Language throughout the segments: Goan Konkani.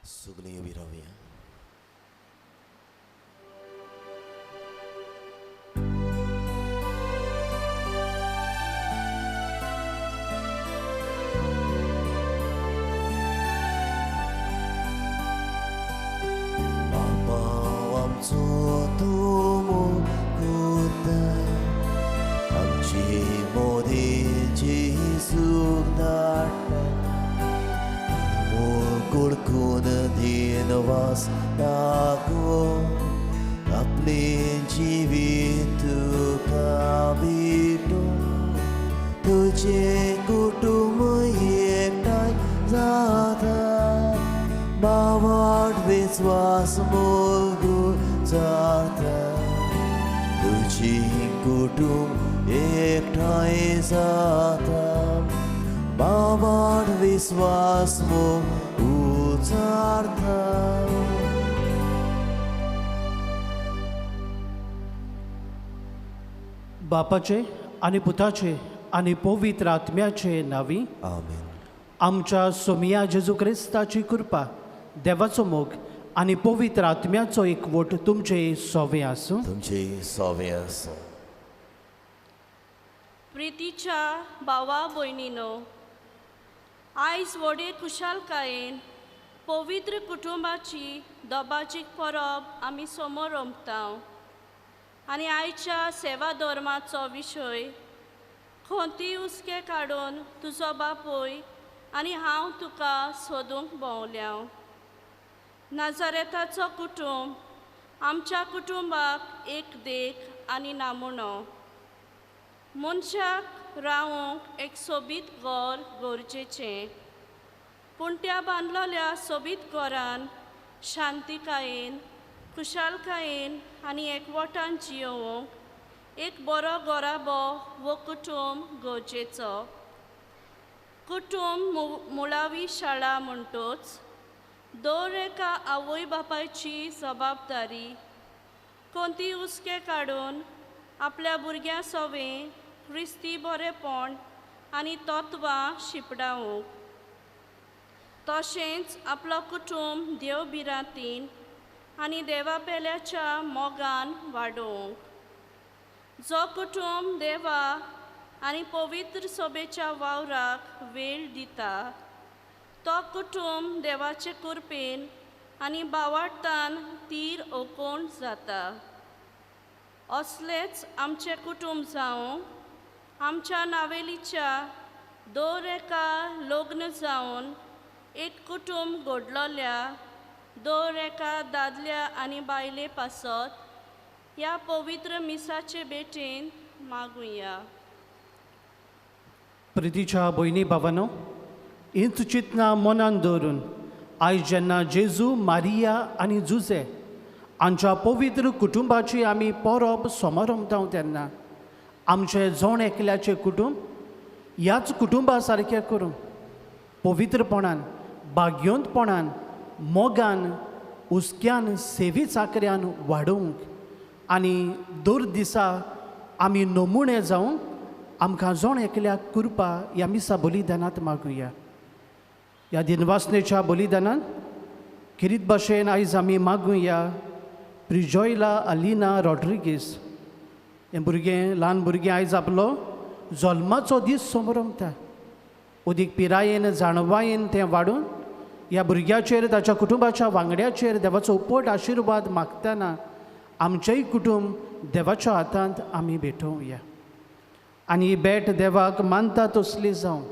सगळीं उबी रावया. बापा आमचो तूं मुकुताय, आमची मोदीची सूख धाडटाय, मुकुळकून दिनवास दाखो, आपले जिवीत तुका भेटो, तुजें कुटुंब एकठांय जाता, भावार्थ विस्वास मोगू जाता, तुजी कुटुंब एकठांय जाता, भावार्थ विस्वास मोग उचारता. बापाचे आनी पुताचे आनी पवित्र आत्म्याचे नांवी आमेन. आमच्या सोमिया जेजू क्रिस्ताची कृपा, देवाचो मोग आनी पवित्र आत्म्याचो एकवट तुमचे सोवे आसूं. तुमचे सोवे आसूं. प्रितीच्या भावा भयणीनो, आयज व्हडे खुशालकायेन पवित्र कुटुंबाची दबाजीक परब आमी समोर रोमता आनी आयच्या सेवा धर्माचो विशय खंती हुस्के काडून तुजो बापूय आनी हांव तुका सोदूंक भोंवल्या. नाजारेताचो कुटुंब आमच्या कुटुंबाक एक देख आनी नामुणो. मनशाक रावंक एक सोबीत घर गरजेचें, पूण त्या बांदलेल्या सोबीत घरान शांतिकायेन, खुशालकायेन आनी एकवटान जियोवंक एक बरो घराबो वो कुटुंब गरजेचो. कुटुंब मुळावी शाळा म्हणटोच दर एका आवय बापायची जबाबदारी कोणती हुस्के काडून आपल्या भुरग्यां सवें क्रिस्ती बरेपण आनी तत्वां शिपडावंक, तशेंच आपलो कुटुंब देव भिरांतीन आनी देवा पेल्याच्या मोगान वाडोवंक. जो कुटुंब देवा आनी पवित्र सभेच्या वावराक वेळ दिता तो कुटुंब देवाचे कृपेन आनी बावाडतान तीर ओकोण जाता. असलेच आमचें कुटुंब जावं आमच्या नावेलीच्या दर एका लग्न जावन एक कुटुंब घडलोल्या दर एका दादल्या आनी बायले पासत ह्या पवित्र मिसाचे भेटेन मागुया. प्रितीच्या भयणी भावानो, हींच चिंतना मनान दवरून आयज जेन्ना जेजू, मारिया आनी जुजे हांच्या पवित्र कुटुंबाची आमी परब समारंभता तेन्ना आमचें जण एकल्याचें कुटुंब ह्याच कुटुंबा सारकें करूं पवित्रपणान, भाग्योंतपणान, मोगान, हुस्क्यान, सेवी चाकऱ्यान वाडोवंक आनी दर दिसा आमी नमुणे जावंक आमकां जण एकल्याक कृपा ह्या मिसा बलिदानांत मागुया. ह्या दिनवासनेच्या बलिदानान खेरीत भाशेन आयज आमी मागुया प्रिजॉयला अलिना रॉड्रिगीस हें भुरगें, ल्हान भुरगें आयज आपलो जल्माचो दीस समरमता. अदीक पिरायेन, जाणवायेन तें वाडून ह्या भुरग्याचेर, ताच्या कुटुंबाच्या वांगड्याचेर देवाचो उपट आशिर्वाद मागतना आमचेंय कुटुंब देवाच्या हातांत आमी भेटोवया. आनी ही भेट देवाक मानता तसली जावं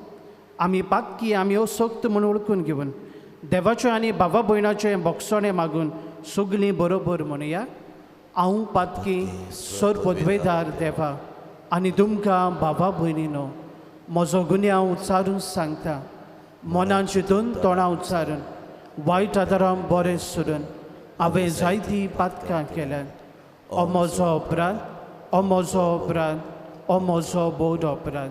आमी पातकी, आमी असक्त म्हूण वळखून घेवन देवाचें आनी भावा भयणाचें बोगसणें मागून सगळीं बरोबर म्हणुया. हांव पातकी सर पदवेदार देवा आनी तुमकां भावा भयणीनो म्हजो गुन्यांव उच्चारून सांगता, मनान चिंतून तोंडां उच्चारून वायट आदारान बरें सोडून हांवें जायतीं पातकां केल्यात. ओ म्हजो अपराध, ओ म्हजो अपराध, ओ म्हजो बोध अपराध.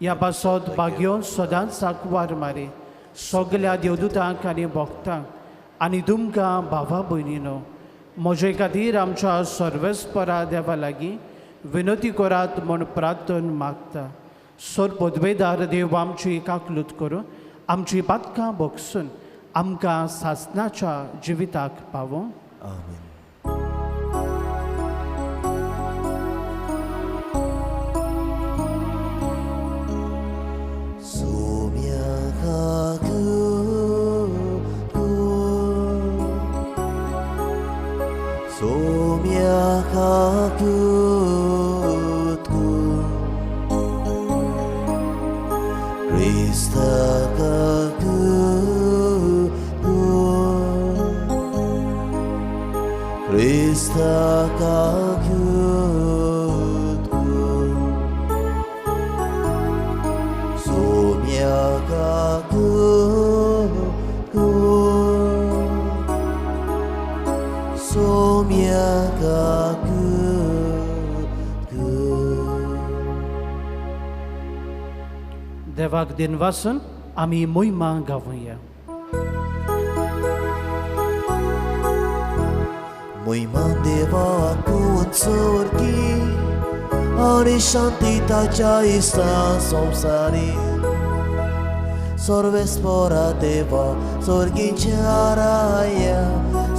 ह्या पासत भाग्यो सदांच साकवार मारी सगल्या देवदूतांक आनी भक्तांक आनी तुमकां भावा भयणीनो म्हजे खातीर आमच्या सर्वेस्परा देवा लागीं विनती करात म्हूण प्रार्थन मागता. सर पदवेदार देव आमची काकलूत करून आमची पातकां भोगसून आमकां सासनाच्या जिविताक पावों. आमेन. देवाक दिनवासून आमी मोहिमा गावया. मोहिमा देवाक उंचोरकी आनी शांती ताच्या इस्ता संवसारी सर्वेस्परा देवा स्वर्गीच्या राया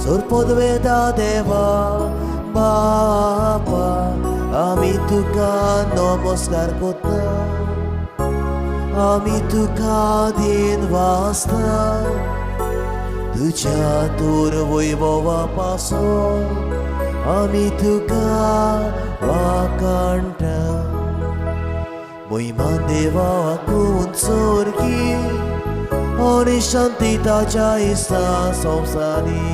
सोरपदवेदा देवा बापा आमी तुका नमस्कार करता आमी तुका दिनवासता तुज्या तोर वैभवा पासून आमी तुका वाखाणटा. मोहिमा देवाक उंचोरकी आनी शांती ताच्या इस्ता संवसारी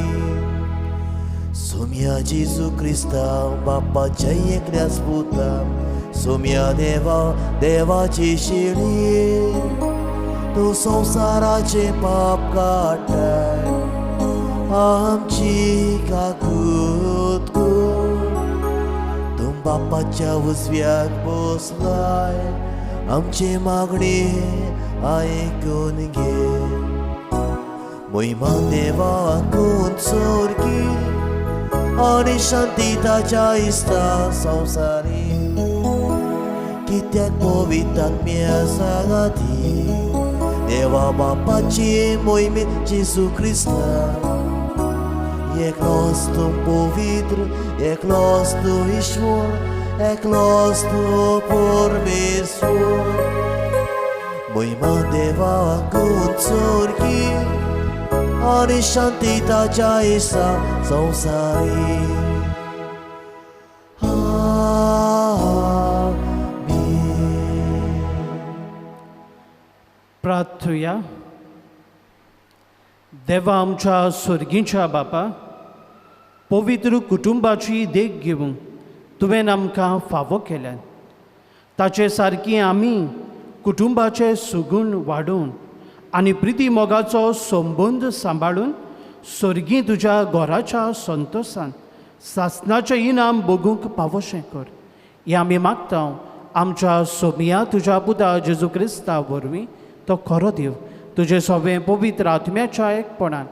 सोम्या जेजू क्रिस्ता बापाच्या एकल्याच पुता सोम्या देवा देवाची शिळी तूं संवसाराचें पाप काडटाय आमची काकूत कर. तूं बापाच्या उजव्याक बसलाय आमची मागणी आयकून घे. मोहिमा देवाक उंचोरकी आनी शांती ताच्या इस्ता संवसारी कित्याक पवित्र आत्म्या सांगाती देवा बापाची मोहिमेंत जेजू क्रिस्ता एकलोच तूं पवित्र एकलोच तूं ईश्वर एकलोच तूं परमेश्वर. मोहिमा देवाक उंचोरकी आनी शांती ताच्या इस्ता संवसारी. प्रार्थुया. देवा आमच्या स्वर्गीच्या बापा पवित्र कुटुंबाची देख घेवन तुवें आमकां फावो केल्यान ताचे सारकी आमी कुटुंबाचे सुगूण वाडोवन आनी प्रिती मोगाचो संबंद सांबाळून स्वर्गीं तुज्या घराच्या संतोसान सासनाचें इनाम भोगूंक पावोशें कर. हें आमी मागता आमच्या सोमिया तुज्या पुता जेजू क्रिस्ता वरवीं तो खरो देव तुजे सगळें पवित्र आत्म्याच्या एकपणान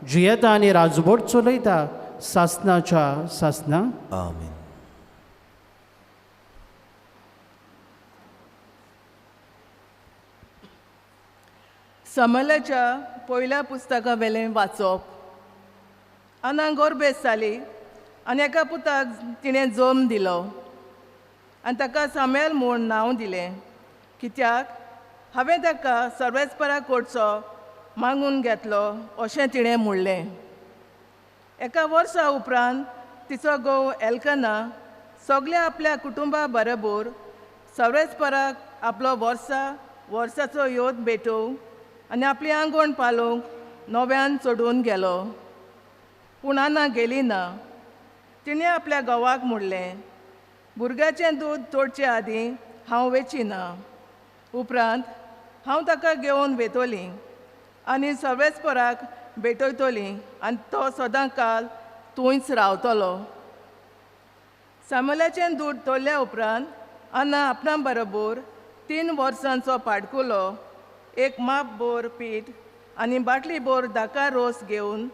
जियेता आनी राजवट चलयता सासनाच्या सासना. आमेन. समलाच्या पयल्या पुस्तका वेलें वाचप. आना गोरबेस जाली आनी एका पुताक तिणें जल्म दिलो आनी ताका सामेल म्हूण नांव दिलें कित्याक हांवें ताका सर्वेस्परा कडचो मागून घेतलो अशें तिणें म्हणलें. एका वर्सा उपरांत तिचो घोव एल्कना सगल्या आपल्या कुटुंबा बरोबर सर्वेस्पराक आपलो वर्सा वर्साचो योद भेटोवंक आनी आपली आंगवण पालोवंक नव्यान चडून गेलो. पूण आना गेली ना. तिणें आपल्या घोवाक म्हणलें भुरग्याचें दूद तोडचे आदीं हांव वेची ना उपरांत हांव ताका घेवन वेतोली आनी सर्वेस्पराक भेटयतली आनी तो सदां काल थंयच रावतलो. सामलाचें दूद तोडल्या उपरांत आना आपणा बरोबर 3 वर्सांचो पाडकुलो एक माप बोर पीठ आनी बाटली बोर धाका रोस घेवन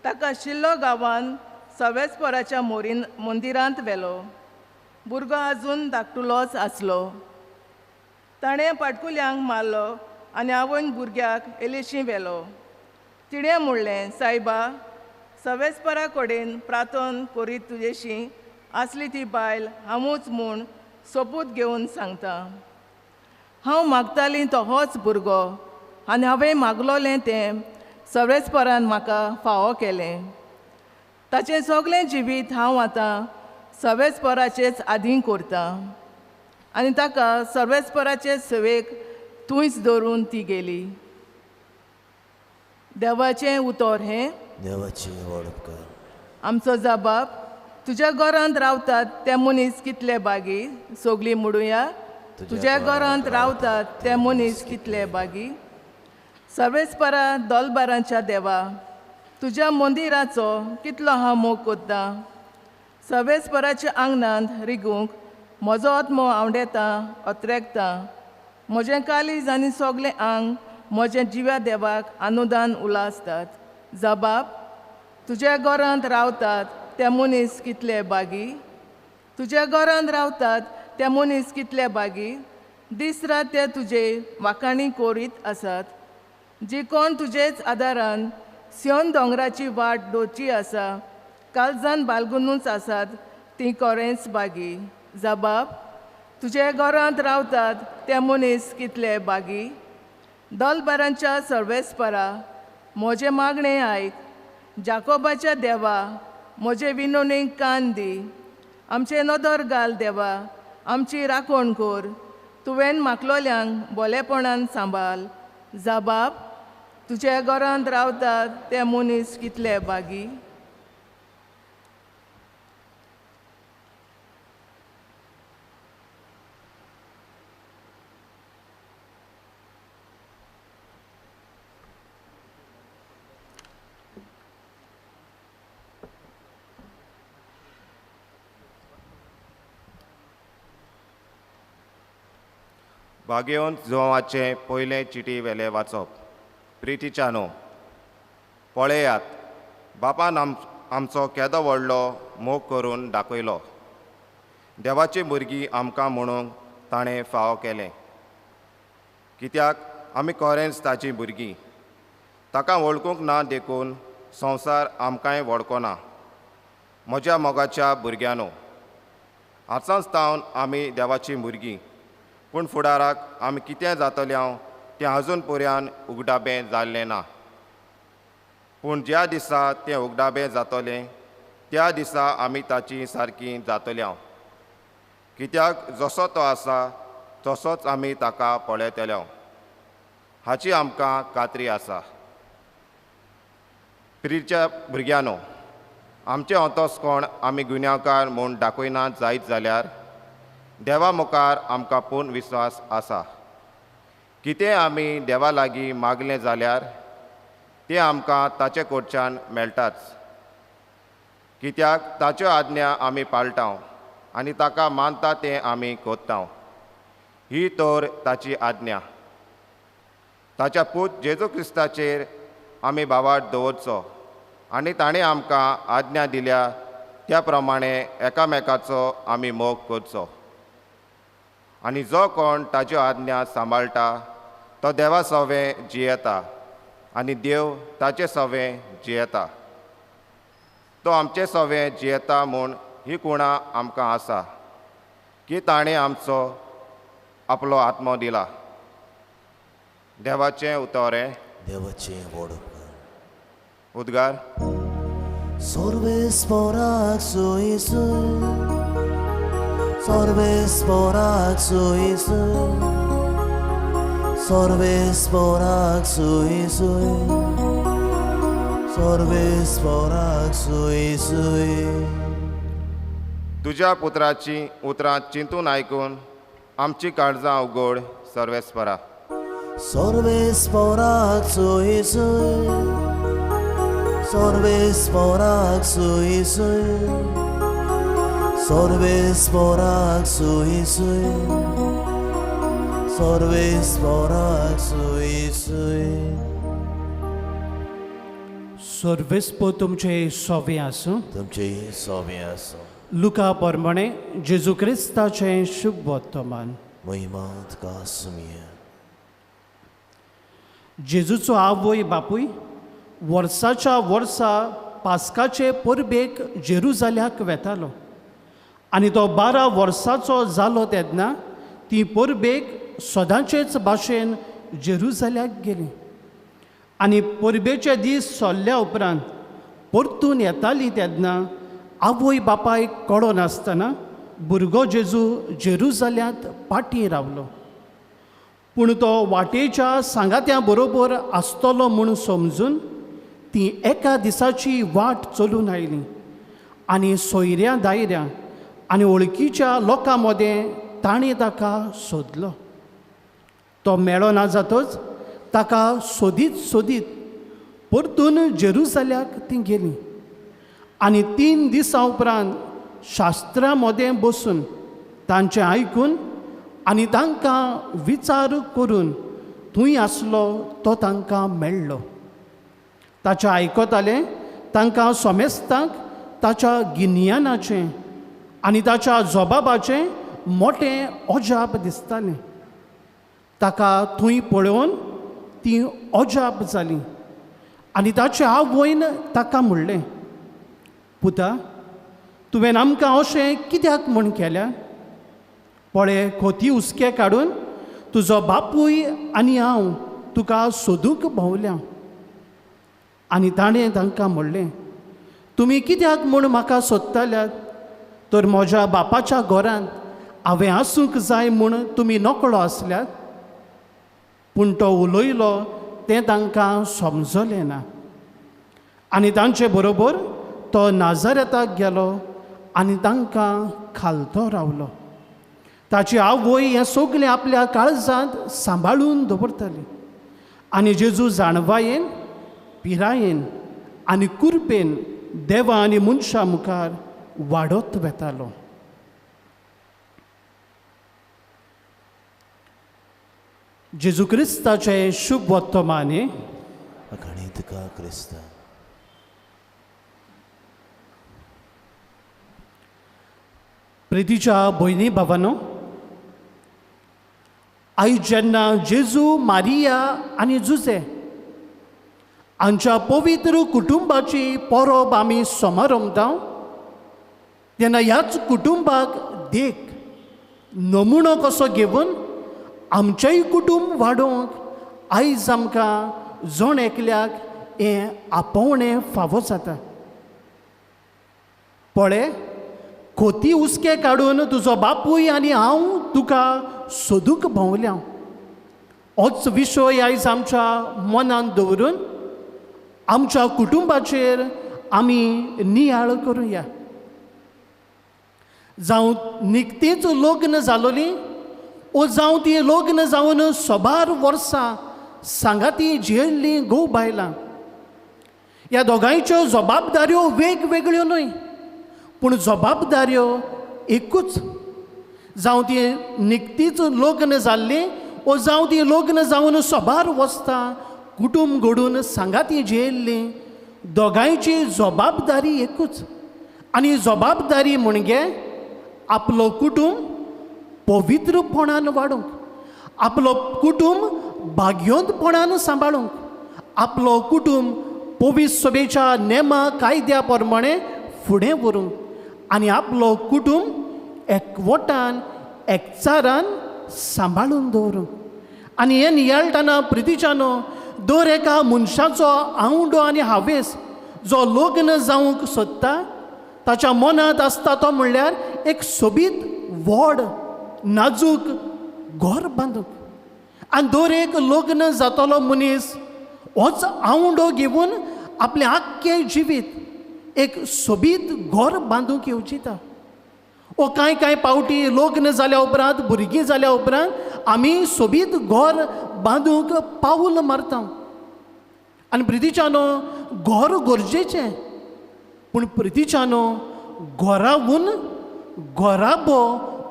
ताका शिल्लो गांवान सर्वेस्पराच्या मंदिरांत व्हेलो. भुरगो आजून धाकटुलोच आसलो. ताणें पाटकुल्यांक मारलो आनी आवयन भुरग्याक एलेशी व्हेलो. तिणें म्हणलें, सायबा, सवेस्परा कडेन प्रार्थन करीत तुजेशी आसली ती बायल हांवूच म्हूण सोपूत घेवन सांगता. हांव मागतालीं तो होच भुरगो आनी हांवें मागलोलें तें सर्वेस्परान म्हाका फावो केलें. ताचें सगळें जिवीत हांव आतां सर्वेस्पराचेच आदीं करतां आनी ताका सर्वेस्पराचे सेवेक तूंयच दवरून ती गेली. देवाचें उतर हें. देवाचें व्हड उपकार. आमचो जबाब, तुज्या घरांत रावतात ते मनीस कितले बागी. सगळीं म्हणुया, तुज्या घरांत रावतात ते मनीस कितले बागी. सर्वेस्परा दोलबारांच्या देवा, तुज्या मंदिराचो कितलो हांव मोग करतां. सर्वेस्पराच्या आंगणांत रिगूंक म्हजो आत्मो आवडेता अत्रेकता. म्हजें कालीज आनी सगळें आंग म्हजें जिव्या देवाक अनुदान उलासतात. जबाब, तुज्या घरांत रावतात ते मनीस कितले बागी. तुज्या घरांत रावतात ते मनीस कितले बागी. दीस रात ते तुजे वाखाणी करीत आसात. जी कोण तुजेच आदारान सियोन दोंगराची वाट दवरची आसा, कालजान बालगुनूच आसात ती कोरेंच बागी. जबाब, तुज्या घरांत रावतात ते मनीस कितले बागी. दोलबारांच्या सर्वेस्परा, म्हजें मागणें आयक. जाकोबाच्या देवा, म्हजे विनोणीक कान दी. आमचें नदर घाल देवा, आमची राखण कर. तुवें मागलोल्यांक बोलेपणान सांबाळ. जबाब, तुज्या घरांत रावतात ते मनीस कितले बागी. भाग्यवंत जुवांवाचें पयलें चिटी वेलें वाचप. प्रितीच्यानो, पळयात, बापान आमचो केदो व्हडलो मोग करून दाखयलो. देवाची भुरगीं आमकां म्हणूंक ताणें फावो केलें, कित्याक आमी खरेंच ताचीं भुरगीं. ताका वळखूंक ना देखून संवसार आमकांय वळखना. म्हज्या मोगाच्या भुरग्यांनो, आतांच तावन आमी देवाचीं भुरगीं, पूण फुडाराक आमी कितें जातलें तें अजून पर्यान उगडाबें जाल्लें ना. पूण ज्या दिसा तें उगडाबें जातलें त्या दिसा आमी ताची सारकी जातले, कित्याक जसो तो आसा तसोच आमी ताका पळयतले हाची आमकां खात्री आसा. प्रिच्या भुरग्यांनो, आमचें अंतस्कोण आमी गुन्यांवकार म्हूण दाखयना जायत जाल्यार देवा मुखार आमकां पूर्ण विस्वास आसा. कितें आमी देवा लागीं मागलें जाल्यार तें आमकां ताचे कडच्यान मेळटाच, कित्याक ताच्यो आज्ञा आमी पाळटा आनी ताका मानता तें आमी कोत्ता. ही तर ताची आज्ञा. ताच्या पूत जेजू क्रिस्ताचेर आमी भावार्थ दवरचो आनी ताणें आमकां आज्ञा दिल्या त्या प्रमाणे एकामेकाचो आमी मोग करचो. आनी जो कोण ताच्यो आज्ञा सांबाळटा तो देवा सवें जियेता आनी देव ताचे सवें जियेता. तो आमचे सवें जियेता म्हूण ही कुणा आमकां आसा की ताणें आमचो आपलो आत्मो दिला. देवाचें उतर. देवाचें व्हड उपकार. उद्गार. सर्वेस्पराक सुय सुय, सर्वेस्पराक सुय सुय, सर्वेस्पराक सुय सुय, सर्वेस्पराक सुय सुय. तुज्या पुत्राची उतरां चिंतून आयकून आमची काळजां उगड सर्वेस्परा. सर्वेस्पराक सुय सुय, सर्वेस्पराक सुय सुय, सर्वेस्पराक सुय सुय, सर्वेस्पराक सुय सुय. सर्वेस्पर तुमचे सोवे आसूं. तुमचे सोवे आसूं. लुका प्रमाणे जेजू क्रिस्ताचें शुभ वर्तमान. महिमा तुका आसुया. जेजूचो आवय बापूय वर्साच्या वर्सा पास्काचे परबेक जेरुजाल्याक वेतालो आनी तो 12 वर्साचो जालो तेन्ना ती परबेक सदांचेच भाशेन जेरुजाल्याक गेली आनी परबेचे दीस सोल्ल्या उपरांत परतून येताली तेन्ना आवय बापायक कळो नासतना भुरगो जेजू जेरुजाल्यांत पाटी रावलो. पूण तो वाटेच्या सांगात्या बरोबर आसतलो म्हूण समजून ती एका दिसाची वाट चलून आयली आनी सोयऱ्या दायऱ्या आनी वळखीच्या लोकां मदें ताणें ताका सोदलो. तो मेळो ना जातच ताका सोदीत सोदीत परतून जेरुजाल्याक ती गेली आनी 3 दिसां उपरांत शास्त्रां मदें बसून तांचें आयकून आनी तांकां विचार करून थंय आसलो तो तांकां मेळ्ळो. ताचें आयकतालें तांकां सोमेस्तांक ताच्या गिन्यानाचें आनी ताच्या जबाबाचें मोटें अजाप दिसतालें. ताका थंय पळोवन ती अजाप जाली आनी ताचे आवयन ताका म्हणलें, पुता तुवें आमकां अशें कित्याक म्हूण केल्या? पळय खोती हुस्के काडून तुजो बापूय आनी हांव तुका सोदूंक भोंवल्या. आनी ताणें तांकां म्हणलें, तुमी कित्याक म्हूण म्हाका सोदताल्यात? तर म्हज्या बापाच्या घरांत हांवें आसूंक जाय म्हूण तुमी नकळो आसल्यात. पूण तो उलयलो तें तांकां समजलें ना आनी तांचे बरोबर तो नाजारेताक गेलो आनी तांकां खालतो रावलो. ताची आवय हें सगलें आपल्या काळजांत सांबाळून दवरताली आनी जेजू जाणवायेन पिरायेन आनी कुरपेन देवा आनी मनशां मुखार वाडत वेतालो. जेजू क्रिस्ताचें शुभ वर्तमाने. गणितका क्रिस्ता. प्रितीच्या भयणी भावानो, आयज जेन्ना जेजू मारिया आनी जुजे हांच्या पवित्र कुटुंबाची परब आमी समारंभता तेन्ना ह्याच कुटुंबाक देख नमुनो कसो घेवन आमचेंय कुटुंब वाडोवंक आयज आमकां जण एकल्याक हें आपोवणें फावो जाता. पळय खोती हुस्के काडून तुजो बापूय आनी हांव तुका सोदूंक भोंवल्या. होच विशय आयज आमच्या मनांत दवरून आमच्या कुटुंबाचेर आमी नियाळ करुया. जावं निकतींच लग्न जालोलीं ओ जावं ती लग्न जावन सोबार वर्सां सांगाती जियेल्लीं घोव बायलां, ह्या दोगांयच्यो जबाबदाऱ्यो वेगवेगळ्यो न्हय पूण जबाबदाऱ्यो एकूच. जावं ती निकतीच लग्न जाल्लीं ओ जावं ती लग्न जावन सोबार वसता कुटुंब घडून सांगाती जियेल्लीं, दोगांयची जबाबदारी एकूच. आनी जबाबदारी म्हणजे आपलो कुटुंब पवित्रपणान वाडोवंक, आपलो कुटुंब भाग्योंतपणान सांबाळूंक, आपलो कुटुंब पवित्र सभेच्या नेमा कायद्या प्रमाणे फुडें व्हरूंक आनी आपलो कुटुंब एकवटान एकचारान सांबाळून दवरूंक. आनी हें नियाळटना प्रितीच्यानो दर एका मनशाचो आवडो आनी हावेस जो लग्न जावंक सोदता ताच्या मनांत आसता तो म्हणल्यार एक सोबीत व्हड नाजूक घर बांदूंक. आनी दर एक लग्न जातलो मनीस होच आवडो घेवन आपलें आख्खें जिवीत एक सोबीत घर बांदूंक येवजिता. ओ कांय कांय पावटी लग्न जाल्या उपरांत भुरगीं जाल्या उपरांत आमी सोबीत घर बांदूंक पावल मारता. आनी प्रितीच्यानो घर गरजेचें पूण प्रितीच्यानो घरावून घराबो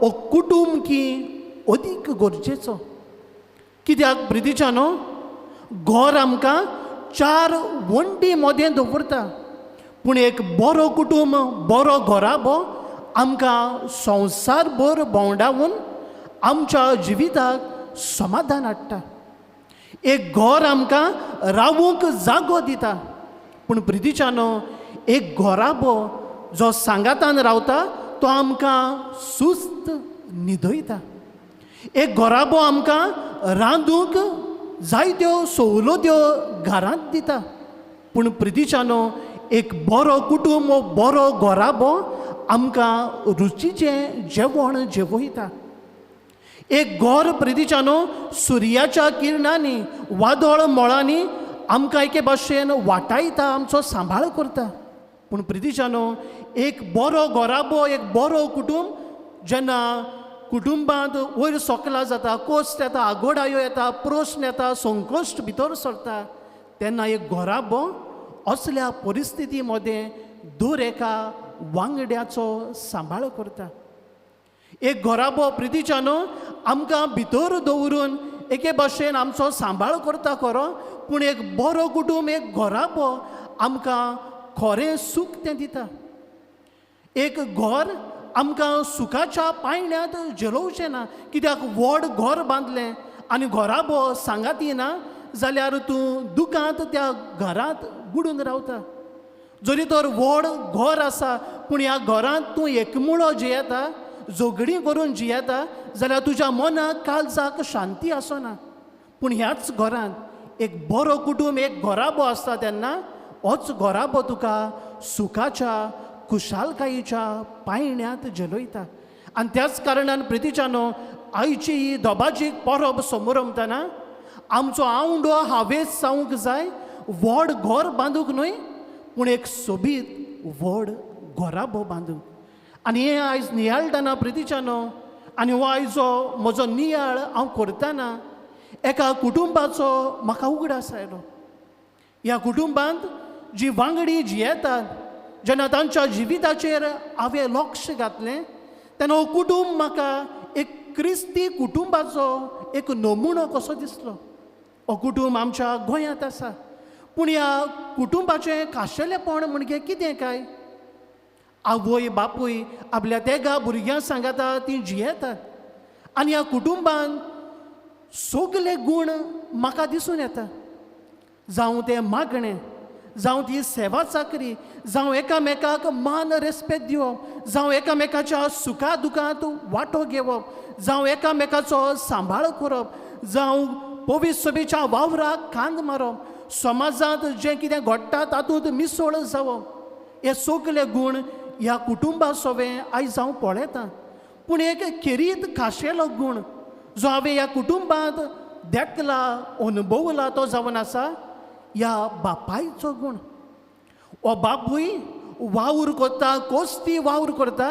ओ कुटुंब की अदीक गरजेचो. कित्याक प्रितीच्यानो घर आमकां 4 वण्टी मदें दवरता पूण एक बरो कुटुंब बरो घराबो आमकां संवसारभर भोंवडावन आमच्या जिविताक समाधान हाडटा. एक घर आमकां रावूंक जागो दिता पूण प्रितीच्यानो, एक घोराबो जो सांगातान रावता तो आमकां सुस्त न्हिदयता. एक घोराबो आमकां रांदूंक जायत्यो सवलत्यो घरांत दिता. पूण प्रितीच्यानो, एक बरो कुटूंब, बरो घोराबो आमकां रुचीचें जेवण जेवयता. एक घर प्रितीच्यानो सुर्याच्या किरणांनी, वादळ मळांनी आमकां एके भाशेन वाटायता, आमचो सांबाळ करता. पूण प्रितीच्यानो, एक बरो घोराबो, एक बरो कुटूंब जेन्ना कुटुंबांत वयर सोकला जाता, कोश्ट येता, आगोडायो येता, प्रस्न येता, संकश्ट भितर सरता, तेन्ना एक घोराबो असल्या परिस्थिती मदें दर एका वांगड्याचो सांबाळ करता. एक घोराबो प्रितीच्यानो आमकां भितर दवरून एके भाशेन आमचो सांबाळ करता खरो, पूण एक बरो कुटूंब, एक घोराबो आमकां खरें सूख तें दिता. एक घर आमकां सुखाच्या पायण्यांत झेलोवचें ना, कित्याक व्हड घर बांदलें आनी घोराबो सांगाती ना जाल्यार तूं दुकांत त्या घरांत बुडून रावता. जरी तर व्हड घर आसा पूण ह्या घरांत तूं एकमुळो जियेता, झगडीं करून जियेता जाल्यार तुज्या मनाक काळजाक शांती आसना. पूण ह्याच घरांत एक बरो कुटूंब, एक घोराबो आसता तेन्ना होच घोराबो तुका सुखाच्या, खुशालकायेच्या पायण्यांत झेलयता. आनी त्याच कारणान प्रितीच्यानो, आयची ही दोबाजीक परब समोरमतना आमचो आवंडो हावेस जावंक जाय व्हड घर बांदूंक न्हय, पूण एक सोबीत व्हड घोराबो बांदूंक. आनी हें आयज नियाळटना प्रितीच्यानो, आनी हो आयजो म्हजो नियाळ हांव करतना एका कुटुंबाचो म्हाका उगडास आयलो. ह्या कुटुंबांत जी वांगडी जियेतात, जेन्ना तांच्या जिविताचेर हांवें लक्ष घातलें तेन्ना हो कुटूंब म्हाका एक क्रिस्ती कुटुंबाचो एक नमुनो कसो दिसलो. हो कुटूंब आमच्या गोंयांत आसा, पूण ह्या कुटुंबाचें खाशेलेपण म्हणजे कितें काय? आवय बापूय आपल्या तेगा भुरग्यां सांगाता तीं जियेतात आनी ह्या कुटुंबान सगले गूण म्हाका दिसून येता. जावं तें मागणें, जावं ती सेवा चाकरी, जावं एकामेकाक मान रेस्पेद दिवप, जावं एकामेकाच्या सुखा दुखांत वांटो घेवप, जावं एकामेकाचो सांबाळ करप, जावं पवित्र सभेच्या वावराक कांद मारप, समाजांत जें कितें घडटा तातूंत मिसळ जावप, हे सगले गूण ह्या कुटुंबा सोवें आयज हांव पळयतां. पूण एक खेरीत खाशेलो गूण जो हांवें ह्या कुटुंबांत देखला, अनुभवला तो जावन आसा ह्या बापायचो गूण. हो बापूय वावर करता, कोस्ती वावर करता,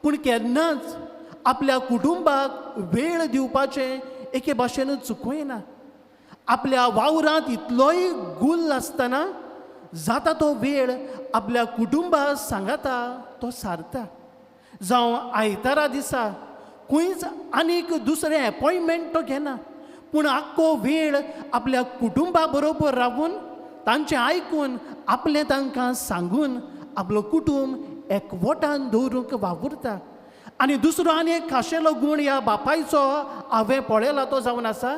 पूण केन्नाच आपल्या कुटुंबाक वेळ दिवपाचें एके भाशेन चुकयना. आपल्या वावरांत इतलोय गुल्ल आसतना जाता तो वेळ आपल्या कुटुंबा सांगाता तो सारता. जावं आयतारा दिसा खंयच आनीक दुसरें एपॉयंटमेंट तो घेना, पूण आख्खो वेळ आपल्या कुटुंबा बरोबर रावून तांचें आयकून आपलें तांकां सांगून आपलो कुटूंब एकवटान दवरूंक वावुरता. आनी दुसरो आनी एक खाशेलो गूण ह्या बापायचो हांवें पळयला तो जावन आसा,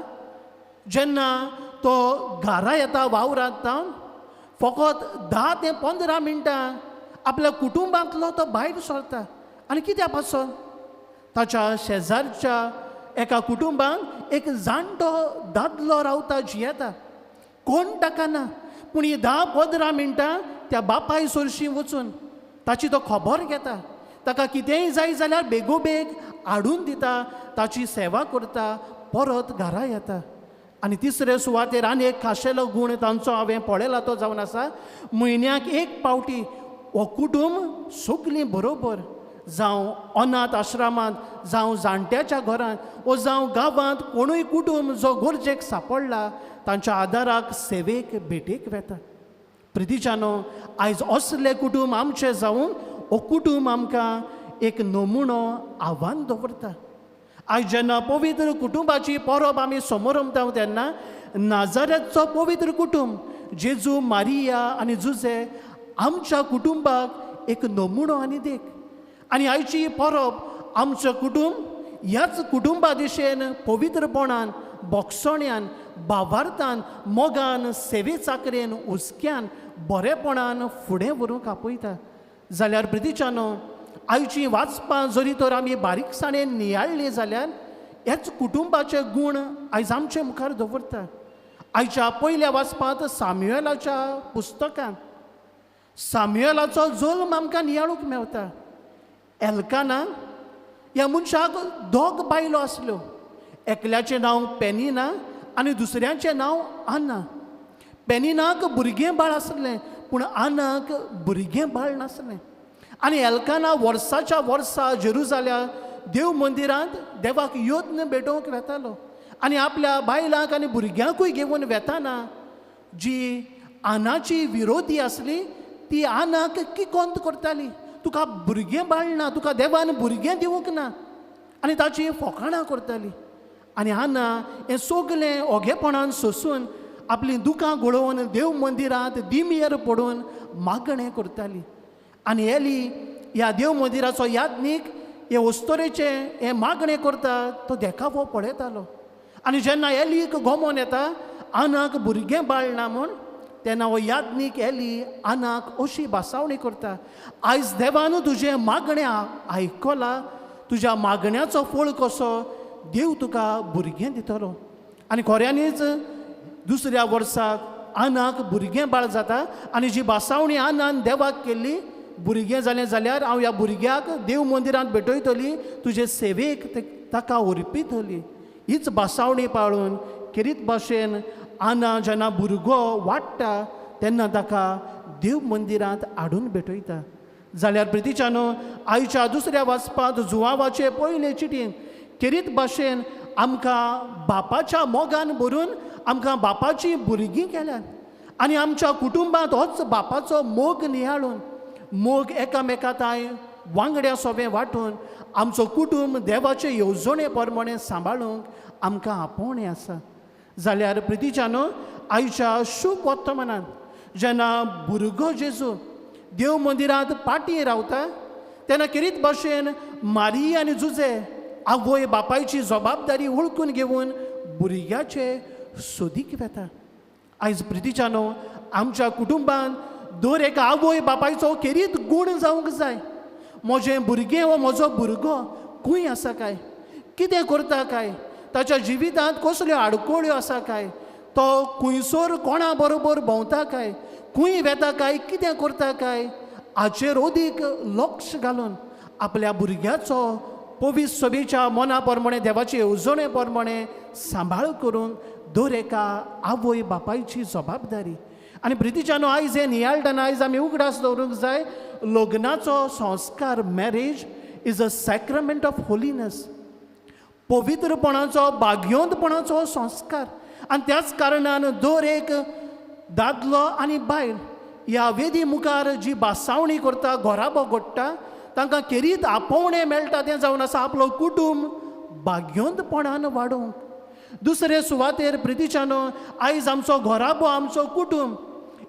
जेन्ना तो घरा येता वावरांत फकत 10 ते 15 मिनटां आपल्या कुटुंबांतलो तो भायर सरता. आनी कित्या पासून ताच्या शेजारच्या एका कुटुंबांत एक जाणटो दादलो रावता, जियेता, कोण ताका ना, पूण ही 10-15 मिनटां त्या बापाय सरशी वचून ताची तो खबर घेता, ताका कितेंय जाय जाल्यार बेगोबेग हाडून दिता, ताची सेवा करता, परत घरा येता. आनी तिसरे सुवातेर आनी एक खाशेलो गूण तांचो हांवें पळयला तो जावन आसा, म्हयन्याक एक पावटी हो कुटूंब सगलीं बरोबर जावं अनाथ आश्रमांत, जावं जाणट्याच्या घरांत, वो जावं गांवांत कोणूय कुटूंब जो गरजेक सापडला तांच्या आदाराक, सेवेक, भेटेक वेता. प्रितीच्यानो, आयज असलें कुटूंब आमचें जावन हो कुटूंब आमकां एक नमुनो आव्हान दवरता. आयज जेन्ना पवित्र कुटुंबाची परब आमी समोरमता तेन्ना नाजाऱ्याचो पवित्र कुटूंब जेजू, मारिया आनी जुजे आमच्या कुटुंबाक एक नमुनो आनी देख. आनी आयची परब आमचें कुटूंब ह्याच कुटुंबा दिशेन पवित्रपणान, बोगसण्यान, भावार्थान मोगान सेवे चाकरेन हुस्क्यान बरेपणान फुडें व्हरूंक आपयता. जाल्यार प्रितीच्यानो आयची वाचपां जरी तर आमी बारीकसाणेन नियाळ्ळी जाल्यार ह्याच कुटुंबाचे गूण आयज आमचे मुखार दवरता. आयच्या पयल्या वाचपांत साम्युएलाच्या पुस्तकांत साम्युएलाचो जल्म आमकां नियाळूंक मेवता. एल्काना ह्या मनशाक दोग बायलो आसल्यो, एकल्याचें नांव पेनिना आनी दुसऱ्याचें नांव आना. पेनिनाक भुरगें बाळ आसलें पूण आनाक भुरगें बाळ नासलें. आनी एल्काना वर्साच्या वर्सा जेरुजाल्या देव मंदिरांत देवाक यत्न भेटोवंक वेतालो आनी आपल्या बायलांक आनी भुरग्यांकूय घेवन वेताना जी आनाची विरोधी आसली ती आनाक किकोंत करताली, तुका भुरगें बाळ ना, तुका देवान भुरगें दिवंक ना, आनी ताची फोकाणां करताली. आनी आना हें सगलें ओगेपणान सोसून आपलीं दुकां गळोवन देव मंदिरांत दिमयेर पडून मागणें करताली. आनी एली ह्या देव मंदिराचो यादनीक हे अस्तोरेचें हें मागणें करता तो देखावो पळयतालो. आनी जेन्ना एलीक गोमोन येता आनाक भुरगें बाळ ना म्हूण तेन्ना हो यादनीक एली आनाक अशी भासावणी करता, आयज देवान तुजें मागणें आयकलां, तुज्या मागण्याचो फळ कसो देव तुका भुरगें दितलो. आनी खऱ्यांनीच दुसऱ्या वर्साक आनाक भुरगें बाळ जाता आनी जी भासावणी आनान देवाक केल्ली भुरगें जालें जाल्यार हांव ह्या भुरग्याक देव मंदिरांत भेटयतली, तुजे सेवेक ताका ओरपितली, हीच भासावणी पाळून खेरीत भाशेन आना जेन्ना भुरगो वाडटा तेन्ना ताका देव मंदिरांत हाडून भेटयता. जाल्यार प्रितीच्यानो आयच्या दुसऱ्या वाचपांत जुवावाचे पयले चिटीन खेरीत भाशेन आमकां बापाच्या मोगान भरून आमकां बापाची भुरगीं केल्यात आनी आमच्या कुटुंबांत होच बापाचो मोग नियाळून मोग एकामेका तांय वांगड्या सोबें वांटून आमचो कुटुंब देवाचे येवजणे प्रमाणे सांबाळूंक आमकां आपोवणें आसा. जाल्यार प्रितीच्यानो आयच्या शुभ वर्तमानांत जेन्ना भुरगो जेजू देव मंदिरांत पाटी रावता तेन्ना खेरीत भाशेन मारी आनी जुजे आवय बापायची जबाबदारी वळखून घेवन भुरग्याचे सोदीक वेता. आयज प्रितीच्यानो आमच्या कुटुंबान दर एका आवय बापायचो खेरीत गूण जावंक जाय. म्हजें भुरगें हो म्हजो भुरगो खंय आसा काय, कितें करता काय, ताच्या जिवितांत कसल्यो आडखळ्यो आसा काय, तो खुंयसर कोणा बरोबर भोंवता काय, खंय वेता काय, कितें करता काय, हाचेर अदीक लक्ष घालून आपल्या भुरग्याचो पवित्र सभेच्या मना प्रमाणे देवाचे येवजणे प्रमाणे सांबाळ करूंक दर एका आवय बापायची जबाबदारी. आनी प्रितीच्यानो आयज हें नियाळटना आयज आमी उगडास दवरूंक जाय लग्नाचो संस्कार marriage is a sacrament of holiness, पवित्रपणाचो भाग्योंतपणाचो संस्कार. आनी त्याच कारणान दर एक दादलो आनी बायल ह्या वेदी मुखार जी भासावणी करता घराबो घडटा तांकां खेरीत आपोवणें मेळटा तें जावन आसा आपलो कुटुंब भाग्योंतपणान वाडोवंक. दुसरे सुवातेर प्रितीच्यानो आयज आमचो घराबो आमचो कुटुंब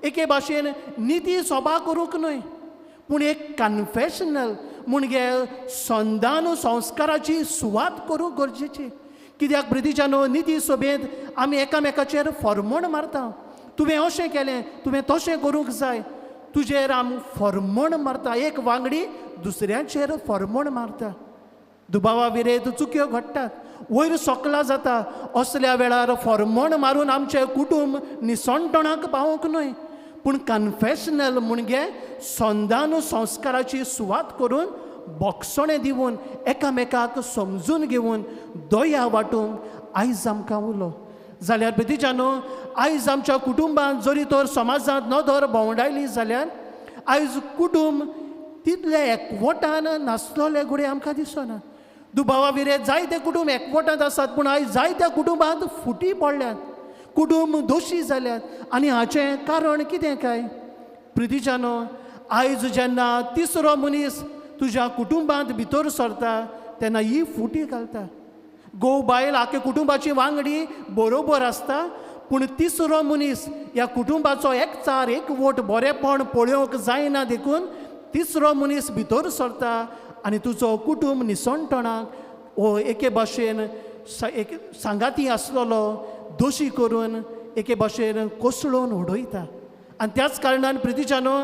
एके भाशेन निती सोबा करूंक न्हय पूण एक कन्फेशनल म्हणजे संदान संस्काराची सुवात करूंक गरजेची. कित्याक प्रितीच्यानो निती सभेंत आमी एकामेकाचेर फॉर्मण मारता, तुवें अशें केलें तुवें तशें करूंक जाय, तुजेर आम फॉर्मण मारता, एक वांगडी दुसऱ्याचेर फॉर्मण मारता, दुबावा विरेत चुक्यो घडटात, वयर सोकला जाता. असल्या वेळार फॉर्मण मारून आमचें कुटुंब निसणटणाक पावोवंक न्हय पूण कन्फेशनल म्हणजे संदान संस्काराची सुवात करून बोगसणें दिवन एकामेकाक समजून घेवन दया वांटूंक आयज आमकां उलो. जाल्यार प्रितीच्यानो आयज आमच्या कुटुंबांत जरी तर समाजांत नदर भोंवडायली जाल्यार आयज कुटुंब तितले एकवटान नासलोले घडये आमकां दिसना. दुबावा विरेत जायते कुटुंब एकवटांत आसात पूण आयज जायत्या कुटुंबांत फुटी पडल्यात, कुटुंब दोशी जाल्यात. आनी हाचें कारण कितें काय प्रितीच्यानो आयज जेन्ना तिसरो मनीस तुज्या कुटुंबांत भितर सरता तेन्ना ही फुटी घालता. घोव बायल आख्या कुटुंबाची वांगडी बरोबर आसता पूण तिसरो मनीस ह्या कुटुंबाचो एकचार एकवट बरेपण पळोवंक जायना देखून तिसरो मनीस भितर सरता आनी तुजो कुटुंब निसणटणाक हो एके भाशेन एक सांगाती आसलेलो दोशी करून एके भाशेन कोसळून उडयता. आनी त्याच कारणान प्रितीच्यानो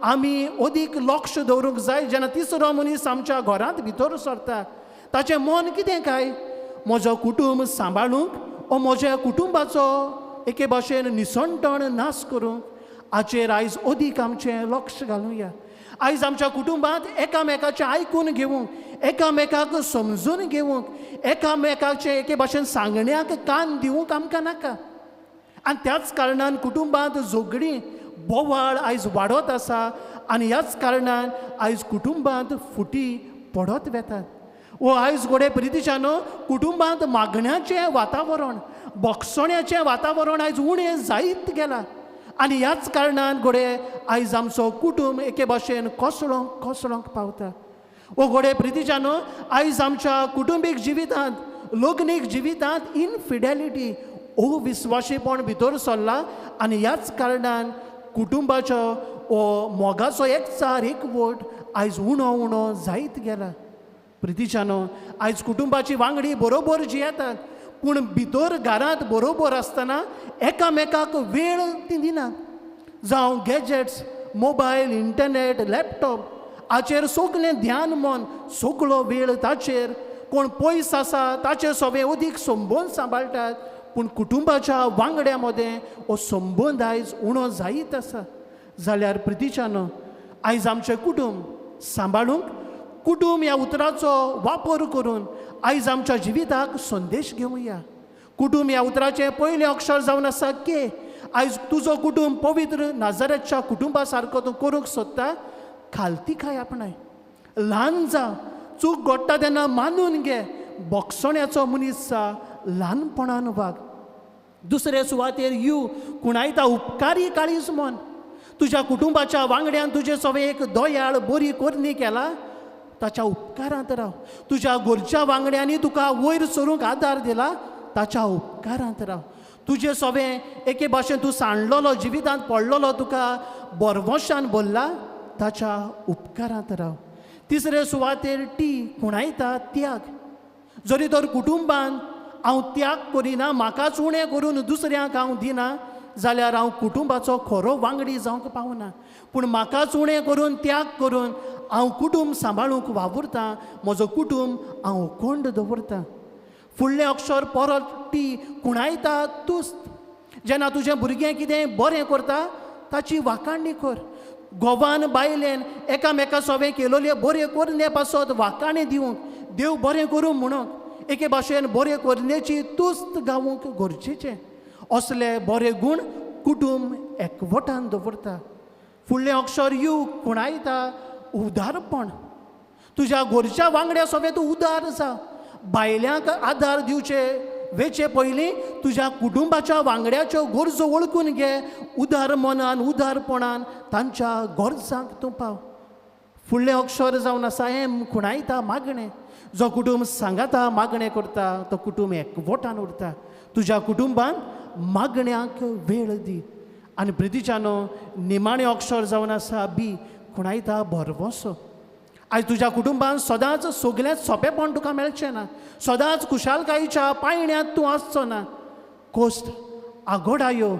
आमी अदीक लक्ष दवरूंक जाय. जेन्ना तिसरो मनीस आमच्या घरांत भितर सरता ताचें मन कितें काय, म्हजो कुटुंब सांबाळूंक ओ म्हज्या कुटुंबाचो एके भाशेन निसणटण नाश करूंक, हाचेर आयज अदीक आमचें लक्ष घालुया. आयज आमच्या कुटुंबांत एकामेकाचें आयकून घेवंक, एकामेकाक समजून घेवंक, एकामेकाचें एके भाशेन सांगण्याक कान दिवंक आमकां नाका. आनी त्याच कारणान कुटुंबांत झगडीं बोवाळ आयज वाडत आसा आनी ह्याच कारणान आयज कुटुंबांत फुटी पडत वेतात. वो आयज घोडे प्रितीच्यानो कुटुंबांत मागण्याचें वातावरण, बोगसण्याचें वातावरण आयज उणें जायत गेलां आनी ह्याच कारणान घोडे आयज आमचो कुटुंब एके भाशेन कोसळोंक कोसळोंक पावता. वो घोडे प्रितीच्यानो आयज आमच्या कुटुंबीक जिवितांत, लग्नीक जिवितांत इनफिडेलिटी, अविस्वाशीपण भितर सरला आनी ह्याच कारणान कुटुंबाचो ओ मोगाचो एकचार एकवट आयज उणो उणो जायत गेला. प्रितीच्यानो आयज कुटुंबाची वांगडी बरोबर जियेतात पूण भितर घरांत बरोबर आसतना एकामेकाक वेळ ती दिनात. जावं गॅजेट्स, मोबायल, इंटरनेट, लॅपटॉप हाचेर सगळें ध्यान मन, सगळो वेळ ताचेर. कोण पयस आसा ताचेर सगळें अदीक संबंद सांबाळटात पूण कुटुंबाच्या वांगड्या मदें हो संबंद आयज उणो जायत आसा. जाल्यार प्रितीच्यानो आयज आमचें कुटुंब सांबाळूंक, कुटुंब ह्या उतराचो वापर करून आयज आमच्या जिविताक संदेश घेवया. कुटुंब ह्या उतराचें पयलें अक्षर जावन आसा के. आयज तुजो कुटुंब पवित्र नाजारेच्या कुटुंबा सारको तूं करूंक सोदता, खालती खाय आपणाय, ल्हान जा, चूक घडटा तेन्ना मानून घे, बोगसण्याचो मनीस जा, ल्हानपणान वाग. दुसरे सुवातेर you कुणायता उपकारी काळीज मन. तुज्या कुटुंबाच्या वांगड्यान तुजे सगळें एक दयाळ बरी करणी केला ताच्या उपकारांत राव. तुज्या घरच्या वांगड्यांनी तुका वयर सरूंक आदार दिला ताच्या उपकारांत राव. तुजे सगळें एके भाशेन तूं सांडलेलो, जिवितांत पडलेलो, तुका बरवशान भरला ताच्या उपकारांत राव. तिसरे सुवातेर टी कुणायता त्याग. जरी तर कुटुंबान हांव त्याग करिना, म्हाकाच उणें करून दुसऱ्यांक हांव दिना जाल्यार हांव कुटुंबाचो खरो वांगडी जावंक पावना. पूण म्हाकाच उणें करून त्याग करून हांव कुटुंब सांबाळूंक वावुरतां, म्हजो कुटुंब हांव कोंड दवरतां. फुडलें अक्षर परत टी कुणायता तुस्त. जेन्ना तुजें भुरगें कितें बरें करता ताची वाखाणणी कर. घोवान बायलेन एकामेका सवें केलोले बरें करणे पासत वाखाणी दिवंक, देव बरें करूं म्हणूंक, एके भाशेन बरें करण्याची तुस्त गावूंक गरजेचें. असले बरे गूण कुटुंब एकवटान दवरता. फुडलें अक्षर you कुणायता उदारपण. तुज्या घरच्या वांगड्या सगळें तूं उदार जा. बायल्यांक आदार दिवचे वेचे पयलीं तुज्या कुटुंबाच्या वांगड्याच्यो गरजो वळखून घे, उदार मनान उदारपणान तांच्या गरजांक तूं पाव. फुडलें अक्षर जावन आसा एम खुणायता मागणें. जो कुटुंब सांगाता मागणें करता तो कुटुंब एकवटान उरता. तुज्या कुटुंबान मागण्याक वेळ दी. आनी प्रितीच्यानो निमाणें अक्षर जावन आसा बी खुणायता भरवंसो. आयज तुज्या कुटुंबान सदांच सगळेंच सोंपेपण तुका मेळचें ना, सदांच खुशालकायेच्या पायण्यांत तूं आसचो ना. कोश्ट, आगोडायो,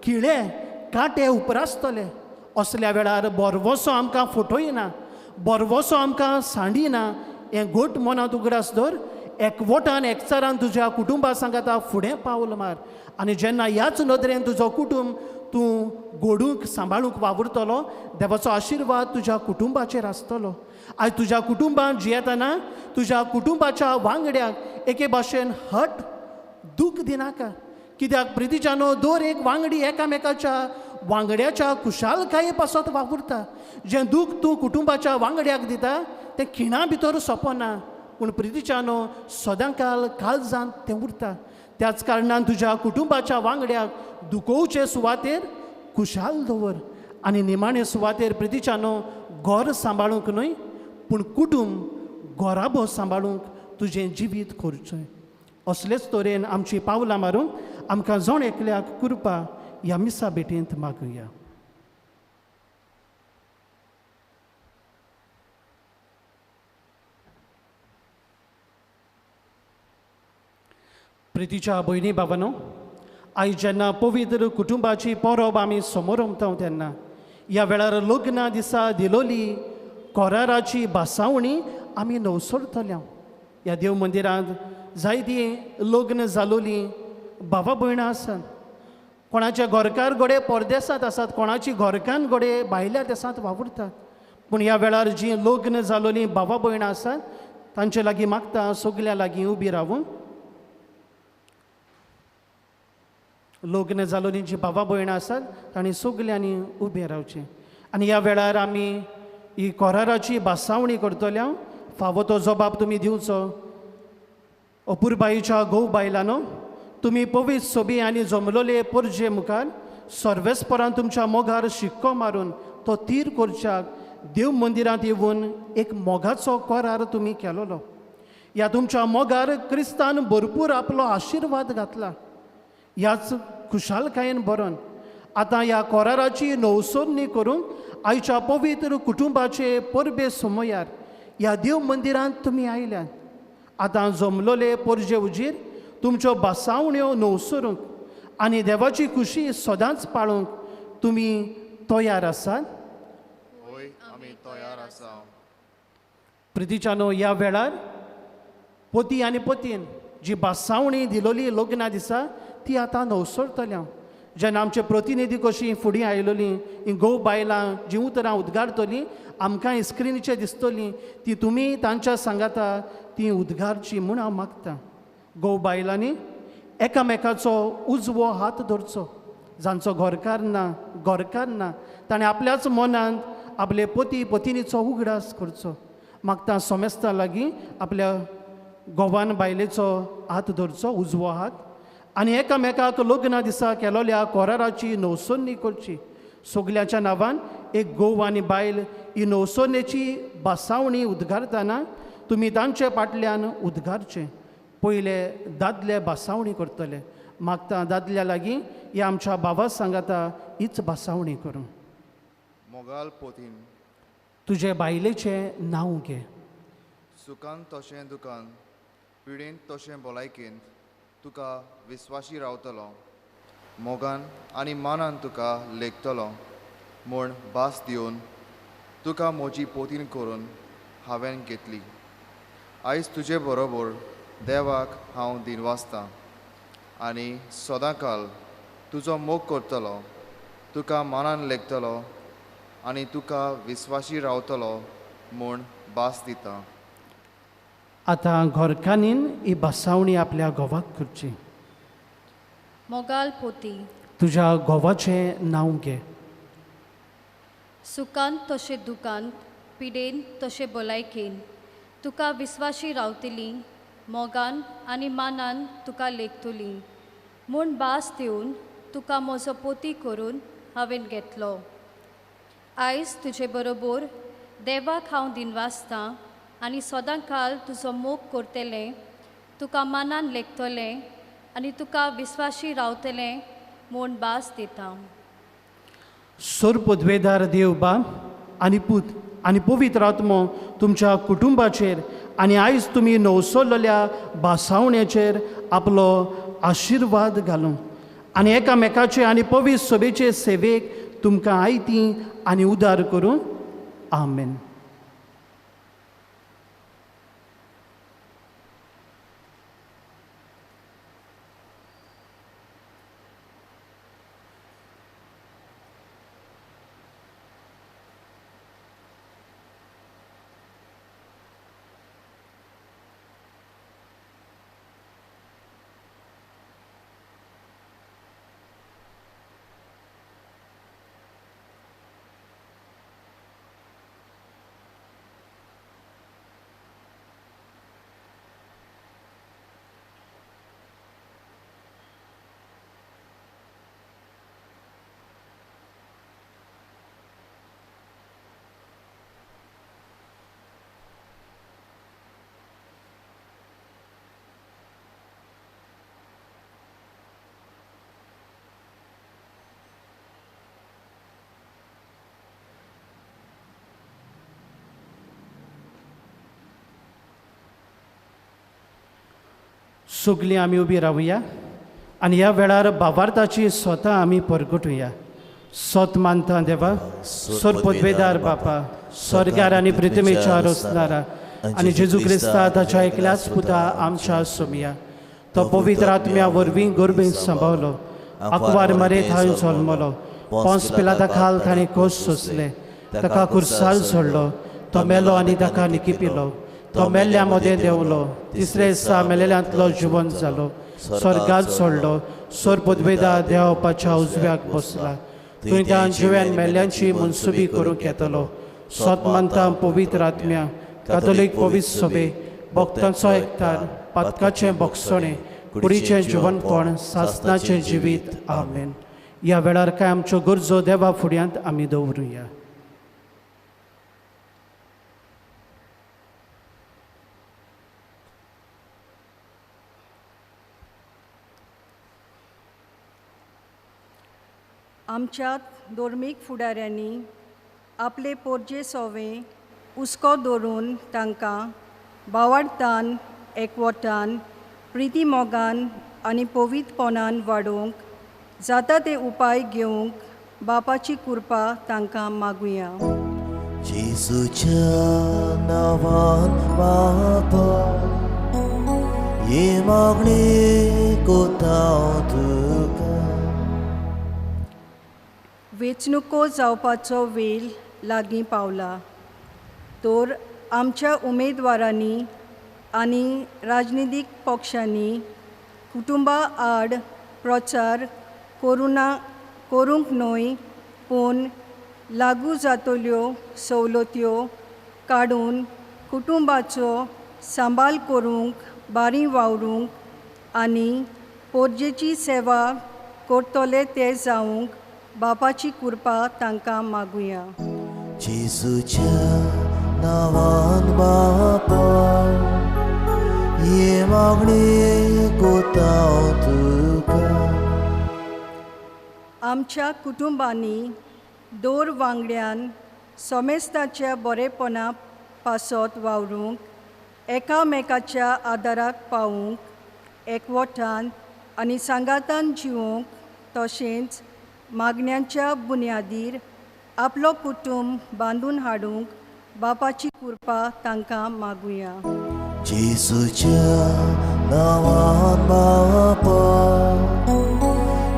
किळे, कांटे उपरासतले. असल्या वेळार भरवंसो आमकां फटयना, भरवंसो आमकां सांडिना. हें घट मनांत उगडास दवर. एकवटान एकचारान तुज्या कुटुंबा सांगाता फुडें पावल मार. आनी जेन्ना ह्याच नदरेन तुजो कुटुंब तूं घडूंक सांबाळूंक वावुरतलो, देवाचो आशिर्वाद तुज्या कुटुंबाचेर आसतलो. आयज तुज्या कुटुंबान जियेतना तुज्या कुटुंबाच्या वांगड्याक एके भाशेन हट दूख दिनाका. कित्याक प्रितीच्यानो दर एक वांगडी एकामेकाच्या वांगड्याच्या खुशालकाये पासत वावुरता. जें दूख तूं कुटुंबाच्या वांगड्याक दिता तें खिणा भितर सोंपना, पूण प्रितीच्यानो सदांकाल काळजांत तें उरता. त्याच कारणान तुज्या कुटुंबाच्या वांगड्याक दुखोवचे सुवातेर खुशाल दवर. आनी निमाणे सुवातेर प्रितीच्यानो घर सांबाळूंक न्हय पूण कुटुंब घराबो सांबाळूंक तुजें जिवीत करचें. असलेच तरेन आमची पावलां मारून आमकां जण एकल्याक कृपा ह्या मिसा भेटेंत मागुया. प्रितीच्या भयणी बाबांनो, आयज जेन्ना पवित्र कुटुंबाची परब आमी समोरमता तेन्ना ह्या वेळार लग्ना दिसा दिलोली कोराराची भासावणी आमी नवसरतल्या. ह्या देव मंदिरांत जायतीं लग्न जालोलीं भावा भयणां आसात. कोणाचे घरकार घडये परदेसांत आसात, कोणाची घरकान्न घडये भायल्या देसांत वावुरतात. पूण ह्या वेळार जीं लग्न जालोलीं भावा भयणां आसात तांचे लागीं मागता सगल्या लागीं उबी रावून लग्न जालोलीं जीं भावा भयणां आसात तांणी सगल्यांनी उबें रावचें. आनी ह्या वेळार आमी ही कोराराची भासावणी करतल्या. फावो तो जबाब तुमी दिवचो. अपुरबाईच्या घोव बायलांनो, तुमी पवित्र सोबी आनी जमलोले परजे मुखार सर्वेस्परान तुमच्या मोगार शिक्को मारून तो तीर करच्याक देव मंदिरांत येवन एक मोगाचो करार तुमी केलोलो. ह्या तुमच्या मोगार क्रिस्तान भरपूर आपलो आशिर्वाद घातला. ह्याच खुशालकायेन बरोवन आतां ह्या कोराराची नवसोरणी करूंक आयच्या पवित्र कुटुंबाचे परबे समयार ह्या देव मंदिरांत तुमी आयल्यात. आतां जमलोले परजे उजीर तुमच्यो भासावण्यो नवसरूंक आनी देवाची खुशी सदांच पाळूंक तुमी तयार आसात? होय, आमी तयार आसा. प्रितीच्यानो, ह्या वेळार पती आनी पतीन जी भासावणी दिलोली लग्ना दिसा ती आतां नवसरतल्या. जेन्ना आमचे प्रतिनिधी कशीं फुडें आयलोलीं हीं घोव बायलां जीं उतरां उद्गारतलीं आमकां स्क्रिनीचेर दिसतलीं ती तुमी तांच्या सांगाता ती उद्गारची म्हूण हांव मागतां. घोव बायलांनी एकामेकाचो उजवो हात धरचो. जांचो घरकार ना घरकार ना ताणें आपल्याच मनांत आपले पती पतिनीचो उगडास करचो. मागता सोमेस्ता लागीं आपल्या घोवान बायलेचो हात धरचो, उजवो हात, आनी एकामेकाक लग्ना दिसा केलोल्या कोराराची नवसोन्नी करची. सगल्यांच्या नांवान एक घोव आनी बायल ही नवसोन्नेची भासावणी उद्गारतना तुमी तांचे फाटल्यान उद्गारचें. पयले दादले भासावणी करतले. मागता दादल्या लागीं ह्या आमच्या भावा सांगाता हीच भासावणी करूं. मोगाल पोतीन, तुजे बायलेचें नांव घे. सुखान तशें दुकान, पिडेन तशें भलायकेंत तुका विस्वाशी रावतलो. मोगान आनी मानान तुका लेखतलो म्हूण भास दिवन तुका म्हजी पोतीन करून हांवें घेतली. आयज तुजे बरोबर देवाक हांव दिनवासतां आनी सदांकाल तुजो मोग करतलो, तुका मानान लेखतलो आनी तुका विस्वाशी रावतलो म्हूण भास दिता. आतां घरकान्नीन ही भासावणी आपल्या घोवाक करची. मोगाल पोती, तुज्या घोवाचें नांव घे. सुखांत तशें दुकांत, पिडेन तशें भलायकेन तुका विस्वाशी रावतली. मोगान आनी मानान तुका लेखतली म्हूण भास दिवन तुका म्हजो पोती करून हांवें घेतलो. आयज तुजे बरोबर देवाक हांव दिनवासतां आनी सदांकाल तुजो मोग करतलें, तुका मानान लेखतलें आनी तुका विस्वाशी रावतलें म्हूण भास दिता. सोरपदवेदार देव बाब आनी पूत आनी पवित्र आत्मो तुमच्या कुटुंबाचेर आनी आयज तुमी नवसरलेल्या भासावण्याचेर आपलो आशिर्वाद घालूं आनी एकामेकाचे आनी पवित्र सभेचे सेवेक तुमकां आयती आनी उदार करूं. आमेन. सगलीं आमी उबी रावया आनी ह्या वेळार भावार्थाची स्वता आमी परगटुया. सोत मानता देवा, सोर पदवेदार बापा, स्वर्गार आनी पृथ्वीच्या रचणारा आनी जेजू क्रिस्ता ताच्या एकल्याच पुता आमच्या सोमया, तो पवित्र आत्म्या वरवीं गर्भेंत सांबावलो, आकवार मरे थंय जल्मलो, पोंस पिलाता खाल ताणें कोस सोंसले, ताका कुर्साल सोडलो, तो मेलो आनी ताका निकिपिलो, तो मेल्ल्या मदें देंवलो, तिसरे दिसा मेलेल्यांतलो जिवन जालो, स्वर्गात सोडलो, सोर पदवेदा देवपाच्या उजव्याक बसला, थंय त्या जिव्यान मेल्ल्यांची मनसुबी करूंक येतलो. सोत मानता पवित्र आत्म्या, कातोलीक पवित्र सभे, भक्तांचो एकतार, पातकाचें बक्षणें, कुडीचें जिवनपण, सासनाचें जिवीत. आमेन. ह्या वेळार कांय आमच्यो गरजो देवा फुड्यांत आमी दवरुया. आमच्या धर्मीक फुडाऱ्यांनी आपले पोरजे सोवे हुस्को दवरून तांकां भावार्थान, एकवटान, प्रिती मोगान आनी पवित्रपणान वाडोवंक जाता ते उपाय घेवंक बापाची कृपा तांकां मागुया. जेजूच्या नांवान बापा, ही मागणी कोता तुका. वेंचणुको जावपाचो वेळ लागीं पावला, तर आमच्या उमेदवारांनी आनी राजनितीक पक्षांनी कुटुंबा आड प्रचार करूंक न्हय, पूण लागू जातल्यो सवलत्यो काडून कुटुंबाचो सांबाळ करूंक, बारी वावरूंक आनी पोरजेची सेवा करतले ते जावंक बापाची कृपा तांकां मागुया. जेजूच्या नांवान बापा, ही मागणी कोता तुका. आमच्या कुटुंबांनी दर वांगड्यान समेस्ताच्या बरेपणा पासत वावरूंक, एकामेकाच्या आदाराक पावूंक, एकवटान आनी सांगातान जिवोवंक, तशेंच मागण्यांच्या बुन्यादीर आपलो कुटुंब बांदून हाडूंक बापाची कृपा तांकां मागुया. जेजूच्या नांवान बापा,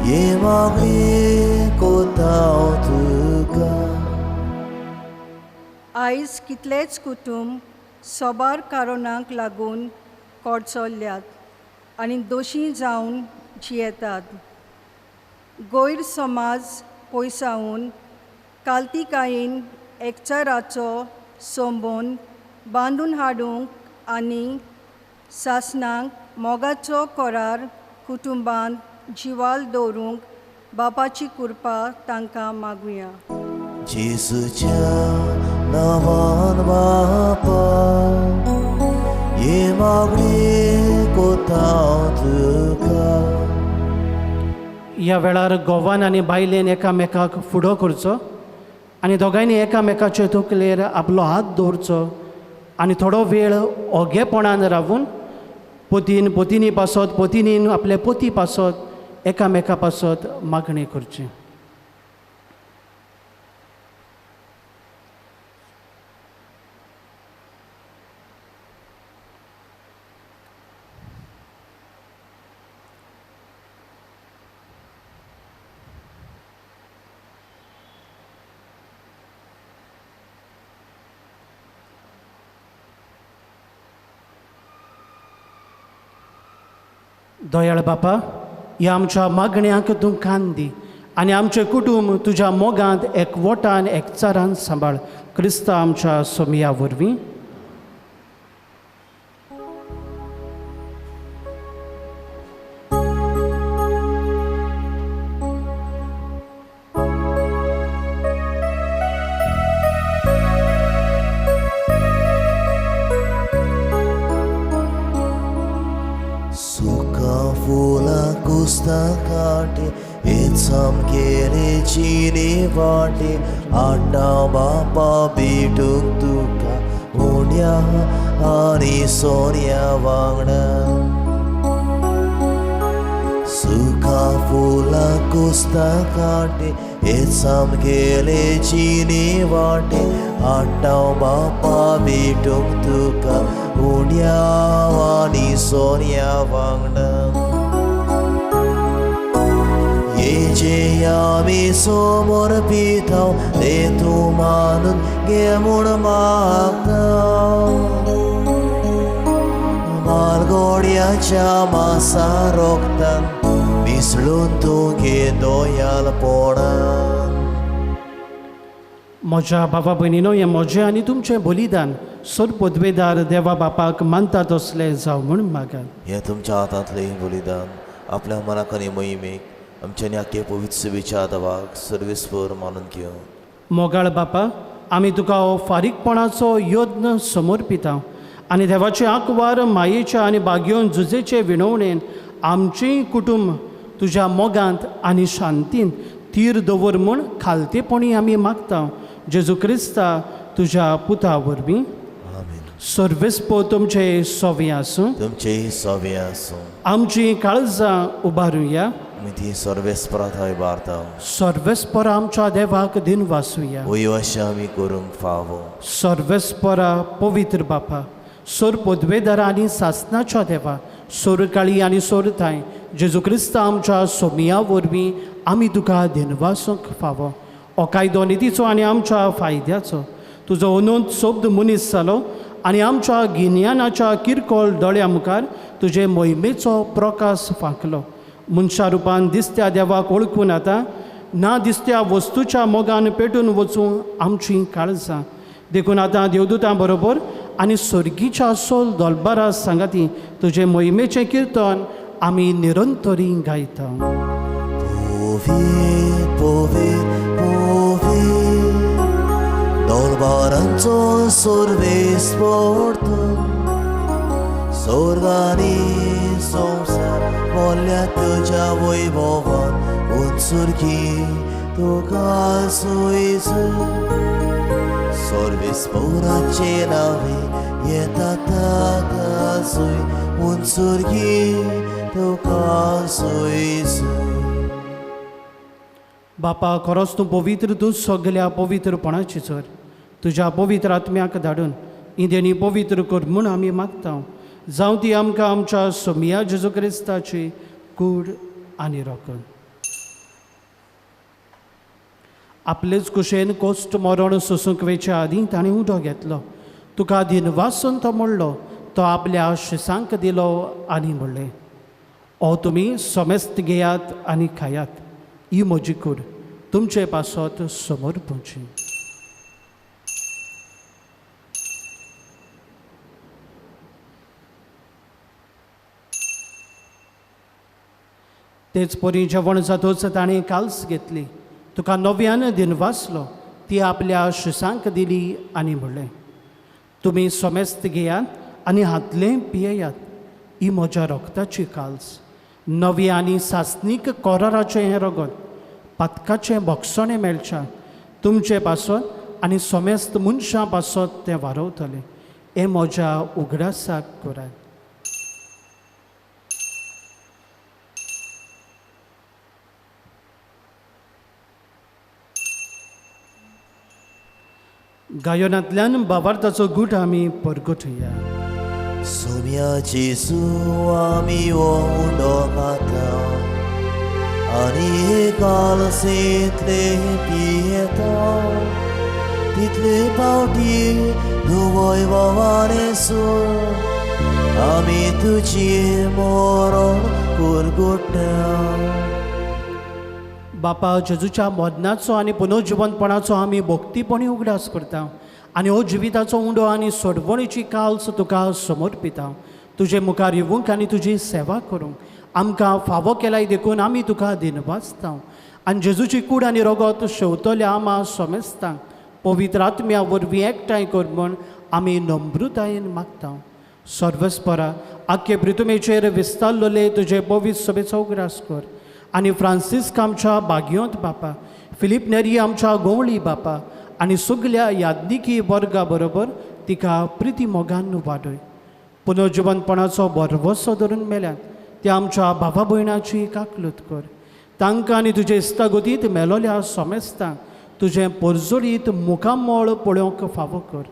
ही मागणी कोता तुका. आयज कितलेच कुटुंब सोबार कारणांक लागून कोडसोल्ल्यात आनी दोशी जावन जियेतात. गैरसमाज पयसावन कालतिकायेन एकचाराचो संबंद बांदून हाडूंक आनी सासणाक मोगाचो करार कुटुंबांत जिवाल दवरूंक बापाची कृपा तांकां मागुया. जेजूच्या नांवान बापा, ही मागणी कोता तुका. ह्या वेळार घोवान आनी बायलेन एकामेकाक फुडो करचो आनी दोगांयनी एकामेकाचे तकलेर आपलो हात दवरचो आनी थोडो वेळ ओगेपणान रावून पतीन पतिनी पासत, पतिनीन आपले पती पासत एकामेका पासत मागणी करची. दयाळ बापा, ह्या आमच्या मागण्यांक तूं कान दी आनी आमचें कुटुंब तुज्या मोगांत एकवटान एकचारान सांबाळ. क्रिस्ता आमच्या सोमया वरवीं. वाटे आटा बापा भेटूंक तुका उण्या आनी सोन्या वांगडा. सुखा फुलां कुस्ता कांटे हे सामकेले चिनी वाटे हाडटा बापा भेटूंक तुका उण्या आनी सोन्या वांगडा. जे आमी समर्पिताव ते तूं मानून घे म्हूण मागता. मालगोड्याच्या मासा रोगतान मिसळून तुगे दोयालपणान. म्हज्या बाबा भयणीनो, हें म्हजें आनी तुमचें बलिदान सोर पदवेदार देवा बापाक मानता तसलें जावं म्हूण मागात. हें तुमच्या हातांतलें बलिदान आपल्या मनाक आनी मोहिमेक आमच्या आख्खे पवित्र सेवेच्या देवाक सर्वेस्पर मानून घेवं. मोगाळ बापा, आमी तुका हो फारीकपणाचो यत्न समर्पिता आनी देवाचे आंकवार मायेच्या आनी बागयोन जुजेचे विणवणेन आमचेंय कुटुंब तुज्या मोगांत आनी शांतीन तीर दवर म्हूण खालतेपणी आमी मागता. जेजू क्रिस्ता तुज्या पुता वरवीं. आमेन. सर्वेस्पर तुमचे सोवे आसूं. तुमचेय सोवे आसूं. आमची काळजां उबारुया. आमी ती सर्वेस्परा थंय उबारता. सर्वेस्पर आमच्या देवाक दिन वासुया. वयो अशें आमी करूंक फावो. सर्वेस्परा पवित्र बापा, सोर पदवेदारा आनी सासनाच्या देवा, सोरकाळी आनी सोरताय जेजू क्रिस्ता आमच्या सोमिया वरवीं आमी तुका दिनवासूंक फावो. हो कायदो नितीचो आनी आमच्या फायद्याचो तुजो अनंत शब्द मनीस जालो आनी आमच्या गिन्यानाच्या किरकोळ दोळ्या मुखार तुजे मोहिमेचो प्रकाश फांकलो. मनशा रुपान दिसत्या देवाक वळखून आतां ना दिसत्या वस्तूच्या मोगान पेटून वचूं आमचीं काळजां. देखून आतां देवदूतां बरोबर आनी सर्गीच्या सोल दोलबारा सांगाती तुजे मोहिमेचें किर्तन आमी निरंतरी गायता. पवित्र पवित्र पवित्र दोलबारांचो सर्वेस्पर तूं, स्वर्गानी संवसार बोल्ल्या तुज्या वैभवान उत्सुर्गी तुका सुयसू. सर्वेस्पराचे नांवे येता ताका सुय उत्सुर्गी तुका सुयसू. बापा, खरोच तूं पवित्र, तूं सगल्या पवित्रपणाची चर. तुज्या पवित्र आत्म्याक धाडून इंद्यांनी पवित्र कर म्हूण आमी मागता. जावं ती आमकां आमच्या सोमिया जेजू क्रिस्ताची कूड आनी रोखण. आपलेच कुशेन कोश्ट मरण सोसूंक वेच्या आदीं ताणें उदो घेतलो. तुका दिनवासून तो म्हणलो, तो आपल्या शिसांक दिलो आनी म्हणलें, ओ तुमी समेस्त घेयात आनी खायात, ही म्हजी कूड तुमचे पासत समर्पणची. तेच परी जेवण जातोच ताणें काल्स घेतली, तुका नव्यान दिनवासलो, ती आपल्या शिसांक दिली आनी म्हणलें, तुमी समेस्त घेयात आनी हातलें पियेयात, ही म्हज्या रगताची काल्स, नवी आनी सासणीक कोराराचें हें रगत पातकाचें भोगसणें मेळच्या तुमचे पासत आनी समेस्त मनशां पासत तें वारवतलें. हें म्हज्या उगडासाक करात. गायनांतल्यान बाबार्थाचो गूट आमी परगटुया. सोम्या जेजू आमी हो उंडो खाता आनी कालसेंतले पियेता, तितले पावटी धुवय ववारेसो आमी तुजी मरण कुरगुट्टा. बापा, जेजूच्या मरणाचो आनी पुनर्जिवंतपणाचो आमी भक्तीपणी उगडास करता आनी हो जिविताचो उंडो आनी सोडवणीची काल्स तुका समर्पिता. तुजे मुखार येवंक आनी तुजी सेवा करूंक आमकां फावो केलाय देखून आमी तुका दिनवासता. आनी जेजूची कूड आनी रगत शेवतल्या आमा समेस्तांक पवित्र आत्म्या वरवीं एकठांय कर म्हूण आमी नम्रतायेन मागता. सर्वस्परा आख्खे प्रितुमेचेर विस्तारलेले तुजे पवित्र सभेचो उगडास कर आनी फ्रांसिस्क आमच्या बागयोंत बापा, फिलीप नेरी आमच्या गोवळी बापा आनी सगल्या यादनिकी वर्गा बरोबर तिका प्रिती मोगान वाडय. पुनर्जिवंतपणाचो भरवसो धरून मेल्यात त्या आमच्या भावा भयणाची काकलूत कर. तांकां आनी तुजे इस्तागोतींत मेलोल्या सोमेस्तांक तुजें पोरजोळीत मुखामळ पळोवंक फावो कर.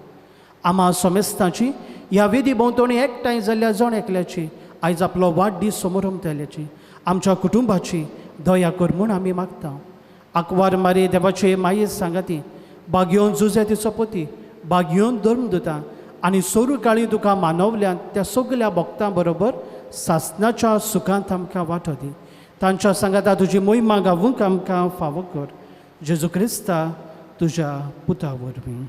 आमा सोमेस्तांची ह्या वेदी भोंवतणी एकठांय जाल्ल्या जण एकल्याची आयज आपलो वाडदीस समोरमतल्याची आमच्या कुटुंबाची दया कर म्हूण आमी मागता. आंकवार मारी देवाचे माये सांगाती बागयोवन जुजे तिचो पती बागयोवन धर्मदुता आनी सोरू काळी तुका मानवल्यान त्या सगल्या भक्तां बरोबर सासनाच्या सुखांत आमकां वांटो दी. तांच्या सांगाता तुजी मोहिमा गावूंक आमकां फावो कर. जेजू क्रिस्ता तुज्या पुता वरवीं.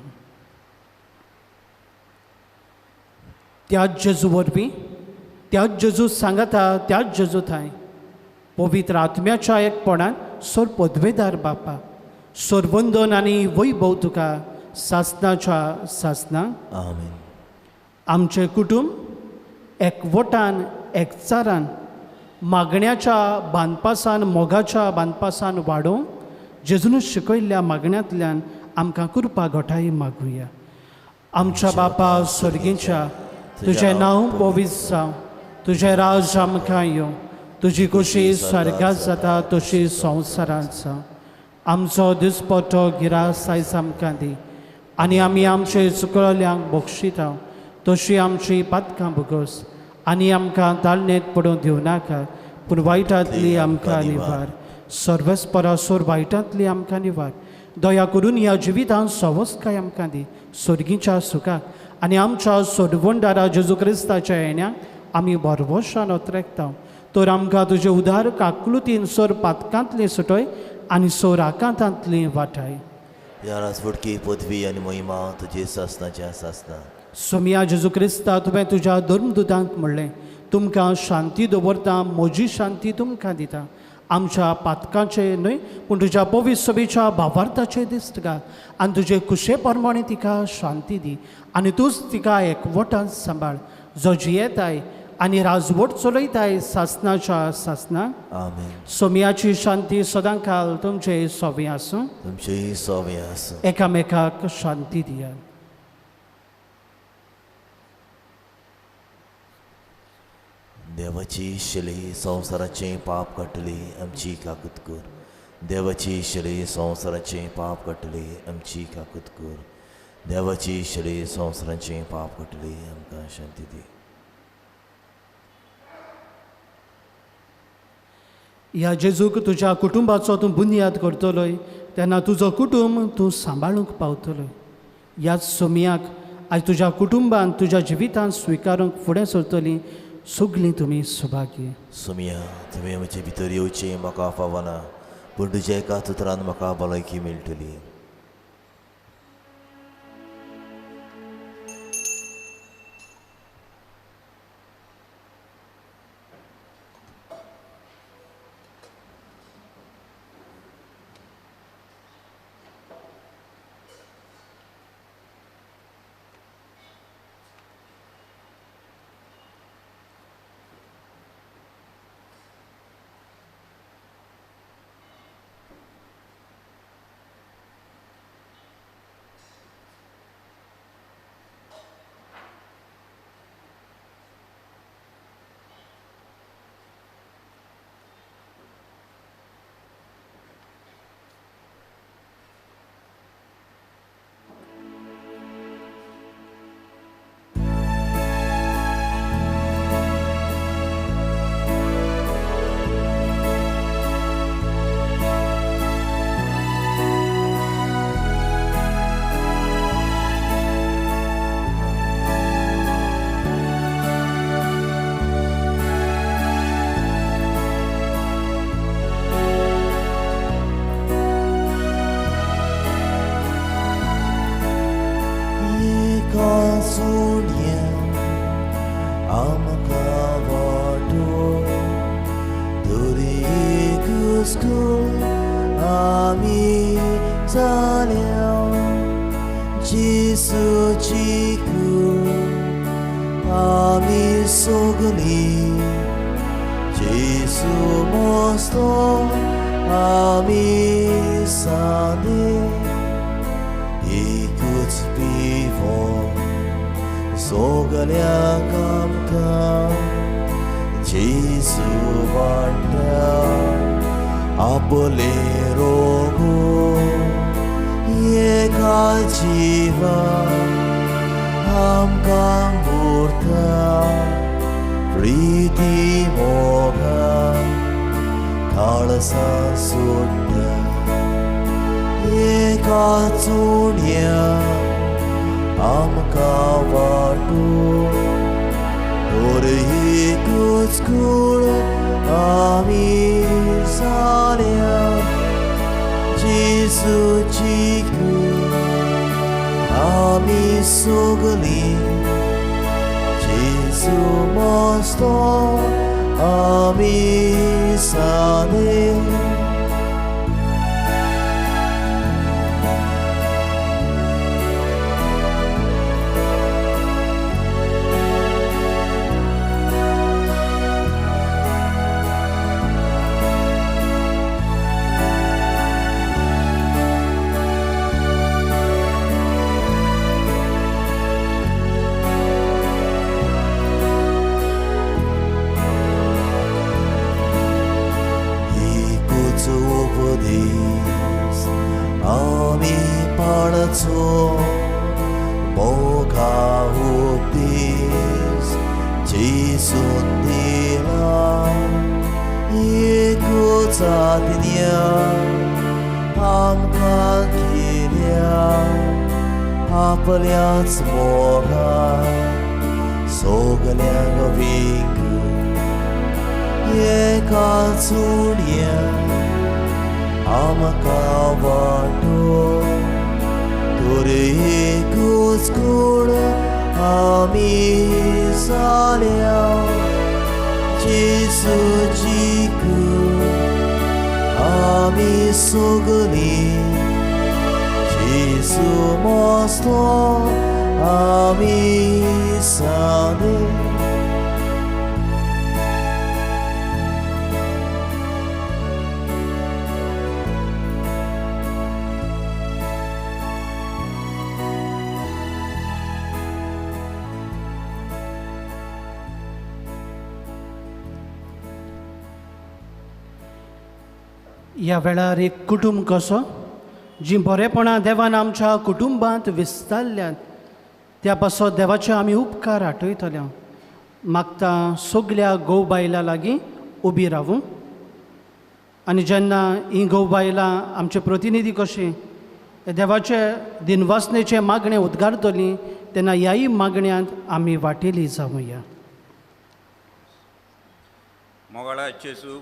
त्याच जेजू वरवीं, त्याच जेजू सांगाता, त्याच जेजू थांय पवित्र आत्म्याच्या एकपणान सोर पदवेदार बापा सोरवंदन आनी वैभव तुका सासनाच्या सासना. आमेन. आमचें कुटुंब एकवटान एकचारान मागण्याच्या बांदपासान मोगाच्या बांदपासान वाडोवंक जेजूनच शिकयल्ल्या मागण्यांतल्यान आमकां कृपा घटाय मागुया. आमच्या बापा स्वर्गीच्या, तुजें नांव पवित्र जावं, तुजें राज आमकां येवं, तुजी खोशी स्वर्गात जाता तशी संवसारांत जावं. आमचो दिसपट्टो गिरास आयज आमकां दी आनी आमी आमचे चुकल्यांक बक्षिता तशी आमची पातकां भोगोस आनी आमकां ताळणेंत पडूंक दिवं नाका, पूण वायटांतली आमकां निवार. सर्वेस्परासोर वायटांतली आमकां निवार. दया करून ह्या जिवितांत सवस्काय आमकां दी स्वर्गीच्या सुखाक आनी आमच्या सोडवणदारा जेजू क्रिस्ताच्या येण्याक आमी भरवशान अत्रेकता. तर आमकां तुजे उदार काकलुतीन सोर पातकांतली सुटय आनी सोर आकांतांतली वाटाय. ह्या राजवटकी पदवी आनी महिमा तुजी सासनाच्या सासना. सोमिया जेजू क्रिस्ता, तुवें तुज्या धर्मदुतांक म्हणलें, तुमकां शांती दवरता, म्हजी शांती तुमकां दिता. आमच्या पातकांचे न्हय पूण तुज्या पवित्र सभेच्या भावार्थाचे दिश्ट घाल आनी तुजे कुशे प्रमाणे तिका शांती दी आनी तूंच तिका एकवटान सांबाळ, जो जियेताय आनी राजवट चलयताय सासनाच्या सासना. आमेन. सोमियाची शांती सदां काल तुमचे सोवे आसूं. तुमचेय सोवे आसूं. एकामेकाक शांती दियात. देवाची शिली संवसाराचें पाप काडटली आमची काकूत कर. देवाची शिली संवसाराचें पाप काडटली आमची काकूत कर. देवाची शिली संवसाराचें पाप काडटली आमकां शांती दी. ह्या जेजूक तुज्या कुटुंबाचो तूं बुन्याद करतलोय तेन्ना तुजो कुटुंब तूं सांबाळूंक पावतलोय. ह्याच सोमियाक आयज तुज्या कुटुंबान तुज्या जिवितान स्विकारूंक फुडें सरतलीं सगलीं तुमी सुभागी. सोमिया, तुवें म्हजे भितर येवचें म्हाका फावना, पूण तुज्या एका उतरान म्हाका भलायकी मेळटली. जेजू वांट्या आपले रोगो एका जिवा आमकां उरता प्रिती मोगा काळसा सोडटा एका चुण्या आमकां वाटो तर एकूच कूळ आमी जाल्या जेजूची कूळ आमी सगलीं जेजू मस्तो आमी जाले. एकूच उपदेश आमी पाळचो मोगा उपदेश जेजून दिला एकूच आज्ञा आमकां केल्या आपल्याच मोगान सगल्यांक विंगून एका चुण्या आमकां वाटो तर एकूच कूळ आमी जाल्या जेजूची कूळ आमी सगलीं जेजू मस्तो आमी जाले. ह्या वेळार एक कुटुंब कसो जीं बरेपणां देवान आमच्या कुटुंबांत विस्तारल्यात त्या पासत देवाचे आमी उपकार आठयतले. मागता सगल्या घोव बायलां लागीं उबी रावूं आनी जेन्ना हीं घोव बायलां आमचे प्रतिनिधी कशीं देवाचे दिनवासनेचें मागणें उद्गारतलीं तेन्ना ह्याय मागण्यांत आमी वाटेली जावया. मोगाळा जेजू,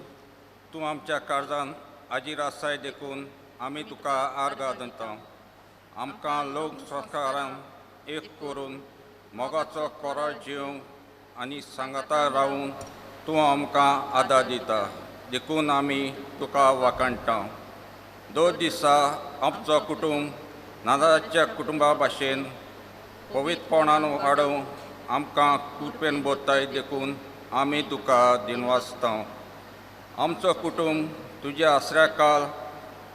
तूं आमच्या काळजान आजीर आसाय देखून आमी तुका आर्गां दिता. आमकां लोक संस्कारान एक करून मोगाचो कोराळ जिवंक आनी सांगाता रावून तूं आमकां आदार दिता देखून आमी तुका वाखाणटा. दोन दिसा आमचो कुटुंब नादाच्या कुटुंबा भाशेन पवित्रपणान वाडोवंक आमकां कृपेन बोताय देखून आमी तुका दिनवासता. आमचो कुटुंब तुज्या आसऱ्या काल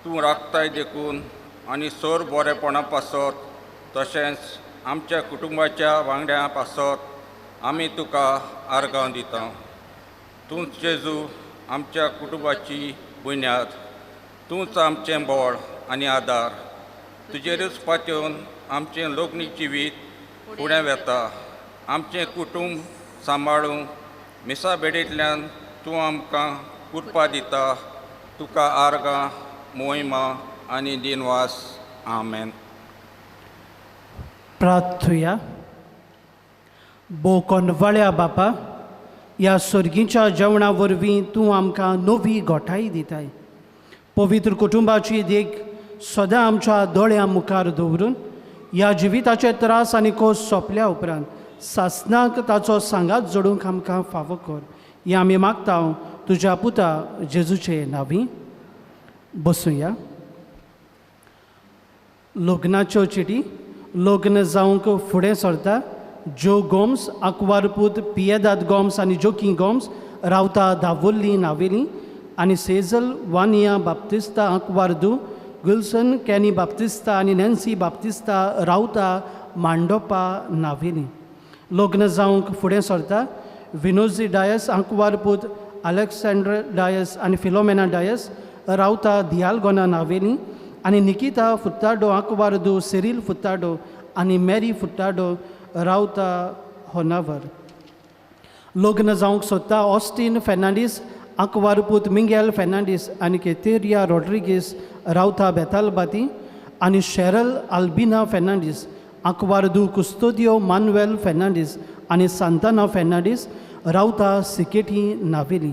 तूं राखताय देखून आनी सोर बरेपणा पासत तशेंच आमच्या कुटुंबाच्या वांगड्यां पासत आमी तुका आर्गां दिता. तूंच जेजू आमच्या कुटुंबाची बुन्याद, तूंच आमचें बळ आनी आदार. तुजेरूच पातयेवन आमचें लग्न जिवीत फुडें वेता. आमचें कुटुंब सांबाळूंक मिसा बेडींतल्यान तूं आमकां कृपा दिता. तुका आर्गां, मोहिमा आनी दिनवास. आमेन. प्रार्थुया. बोकोनवाळ्या बापा, ह्या सर्गीच्या जेवणा वरवीं तूं आमकां नवी गोठाय दिताय. पवित्र कुटुंबाची देख सदां आमच्या दोळ्यां मुखार दवरून ह्या जिविताचे त्रास आनी कोस सोंपल्या उपरांत सासनाक ताचो सांगात जोडूंक आमकां फावो कर. हें आमी मागता तुज्या पुता जेजूचे नांवी. बसुया. लग्नाच्यो चिटी. लग्न जावंक फुडें सरता ज्यो गोम्स, आंकवारपूत पियेदाद गोम्स आनी जोकी गोम्स, रावता दावोल्ली नावेली आनी सेजल वानिया बाप्तिस्ता आंकवारदू, गुलसन कॅनी बाप्तिस्ता आनी नॅन्सी बाप्तिस्ता, रावता मांडोपा नावेली. लग्न जावंक फुडें सरता विनोजी डायस आंकवार पूत अलेक्सांड्र डायस आनी फिलोमेना डायस रावता दियालगोना नावेली आनी निकिता फुत्ताडो आंकवार दू सिरील फुत्ताडो आनी मॅरी फुत्ताडो रावता होनावर. लग्न जावंक सोदता ऑस्टीन फेर्नांडीस आंकवार पूत मिंगेल फेर्नांडीस आनी केतेरिया रॉड्रिगीस रावता बेतालबाती आनी शेरल आल्बिना फेर्नांडीस आंकवार दू कुस्तोदियो मानुएल फेर्नांडीस आनी सांताना फेर्नांडीस रावता सिकेटी नावेली.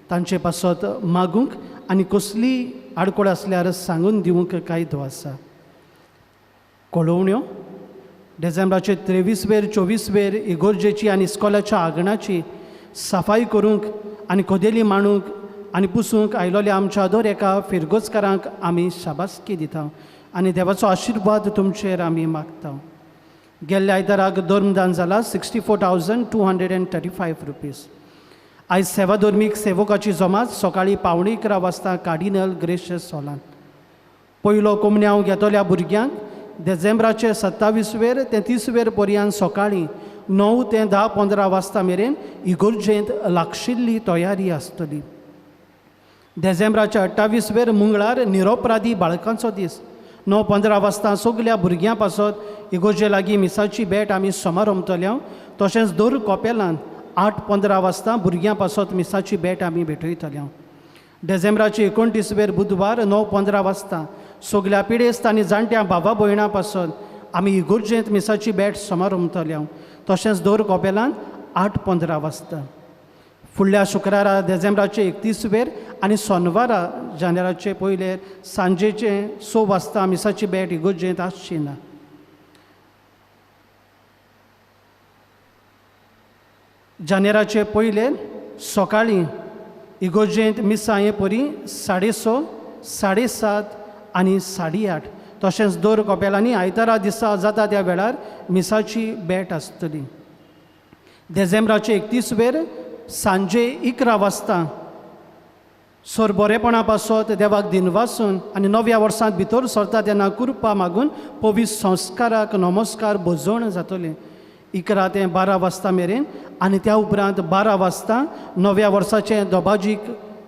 तांचे पासत मागूंक आनी कसली आडकोळ आसल्यार सांगून दिवंक कायदो आसा. कळोवण्यो डिसेंबराचे 23 वेर 24 वेर इगोर्जेची आनी इस्कॉलाच्या आंगणाची सफाई करूंक आनी कदेली मांडूंक आनी पुसूंक आयलोल्या आमच्या दर एका फिरगोजकारांक आमी शाबासकी दिता आनी देवाचो आशिर्वाद तुमचेर आमी मागता. गेल्ल्या आयताराक धर्मदान जाला 64,235 रुपीज. आयज सेवा धर्मीक सेवकाची जमात सकाळीं 10:45 वाजता कार्डिनल ग्रेशियस हॉलांत. पयलो कोमन्यांव घेतल्या भुरग्यांक डिसेंबराचे 27 वेर ते 30 वेर पर्यंत सकाळीं 9 ते 10:15 वाजता मेरेन इगोर्जेंत लागशिल्ली तयारी आसतली. डिसेंबराचे 28 वेर मंगळार निरोपराधी बाळकांचो दीस 9:15 वाजता सगल्या भुरग्यां पासत इगोर्जे लागीं मिसाची भेट आमी समारंभतल्या. तशेंच दर कपेलांत 8:15 वाजता भुरग्यां पासत मिसाची भेट आमी भेटयतल्या. डिसेंबराचे 29 वेर बुधवार 9:15 वाजता सगल्या पिडेस्त आनी जाणट्या भावा भयणां पासत आमी इगोर्जेंत मिसाची भेट समारंभतल्या. तशेंच दर कपेलांत 8:15 वाजता. फुडल्या शुक्रारा डिसेंबराचे 31 वेर आनी सोनवारा जानेराचे पयले सांजेचे 6 वाजता मिसाची भेट इगोर्जेंत आसची ना. जानेराचे पयले सकाळीं इगोर्जेंत मिसां हे परी 6:30, 7:30 आनी 8:30 तशेंच दर कपेलांनी आयतारा दिसा जाता त्या वेळार मिसाची भेट आसतली. डिसेंबराचे 31 वेर सांजे 11 वाजता सोर बरेपणा पासत देवाक दिनवासून आनी नव्या वर्सांत भितर सरता तेन्ना कृपा मागून पवित्र संस्काराक नमस्कार भजवण जातलें 11 ते 12 वाजता मेरेन आनी त्या उपरांत 12 वाजता नव्या वर्साचें दोबाजीक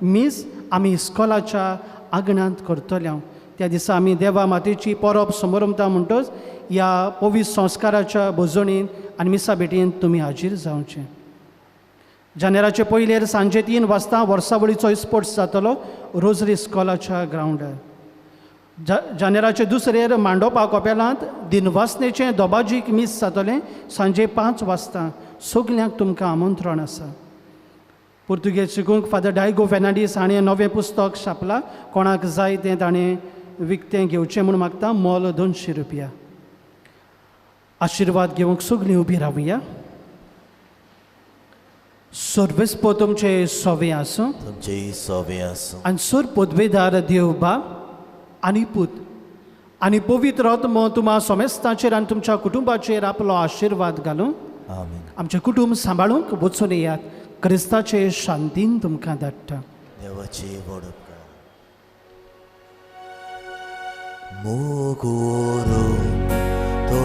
मीस आमी इस्कॉलाच्या आंगणांत करतले. त्या दिसा आमी देवा मातेची परब समारंभता म्हणटच ह्या पवित्र संस्काराच्या भजवणीन आनी मिसा भेटीन तुमी हाजीर जावचें. जानेराचे पयलेर सांजे 3 वाजता वर्सावळीचो स्पोर्ट्स जातलो रोजरी इस्कॉलाच्या ग्रावंडार. जानेराचे दुसरेर मांडोपा कपेलांत दिनवासनेचें दोबाजीक मीस जातलें सांजे 5 वाजता. सगल्यांक तुमकां आमंत्रण आसा. पुर्तुगेज शिकूंक फादर डायगो फेर्नांडीस हाणें नवें पुस्तक छापलां. कोणाक जाय तें ताणें विकतें घेवचें म्हूण मागता. मोल 200 रुपया. आशिर्वाद घेवंक सगलीं उबी रावया. सर्वेस्पो तुमचे सोवे आसूं, तुमचे सोवे आसूं आनी सोर पदवेदार देव बाप आनी पूत आनी पवित्र आत्मो तुमा सोमेस्ताचेर आनी तुमच्या कुटुंबाचेर आपलो आशिर्वाद घालूं. आमेन. आमचें कुटुंब सांबाळूंक वचून येयात. क्रिस्ताचे शांतीन तुमकां धाडटा. देवाची व्हड उपकार. मोगोरो तो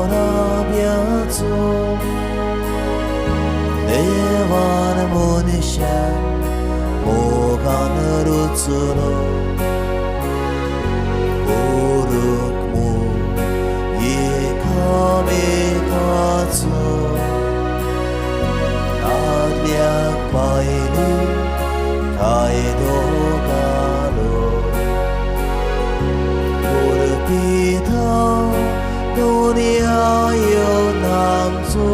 घराब्याचो देवान मनशान मोगान रचलो करूंक मोग एकामेकाचो दादल्याक बायले कायदो घालो गुरपिता दोनया येवन आमचो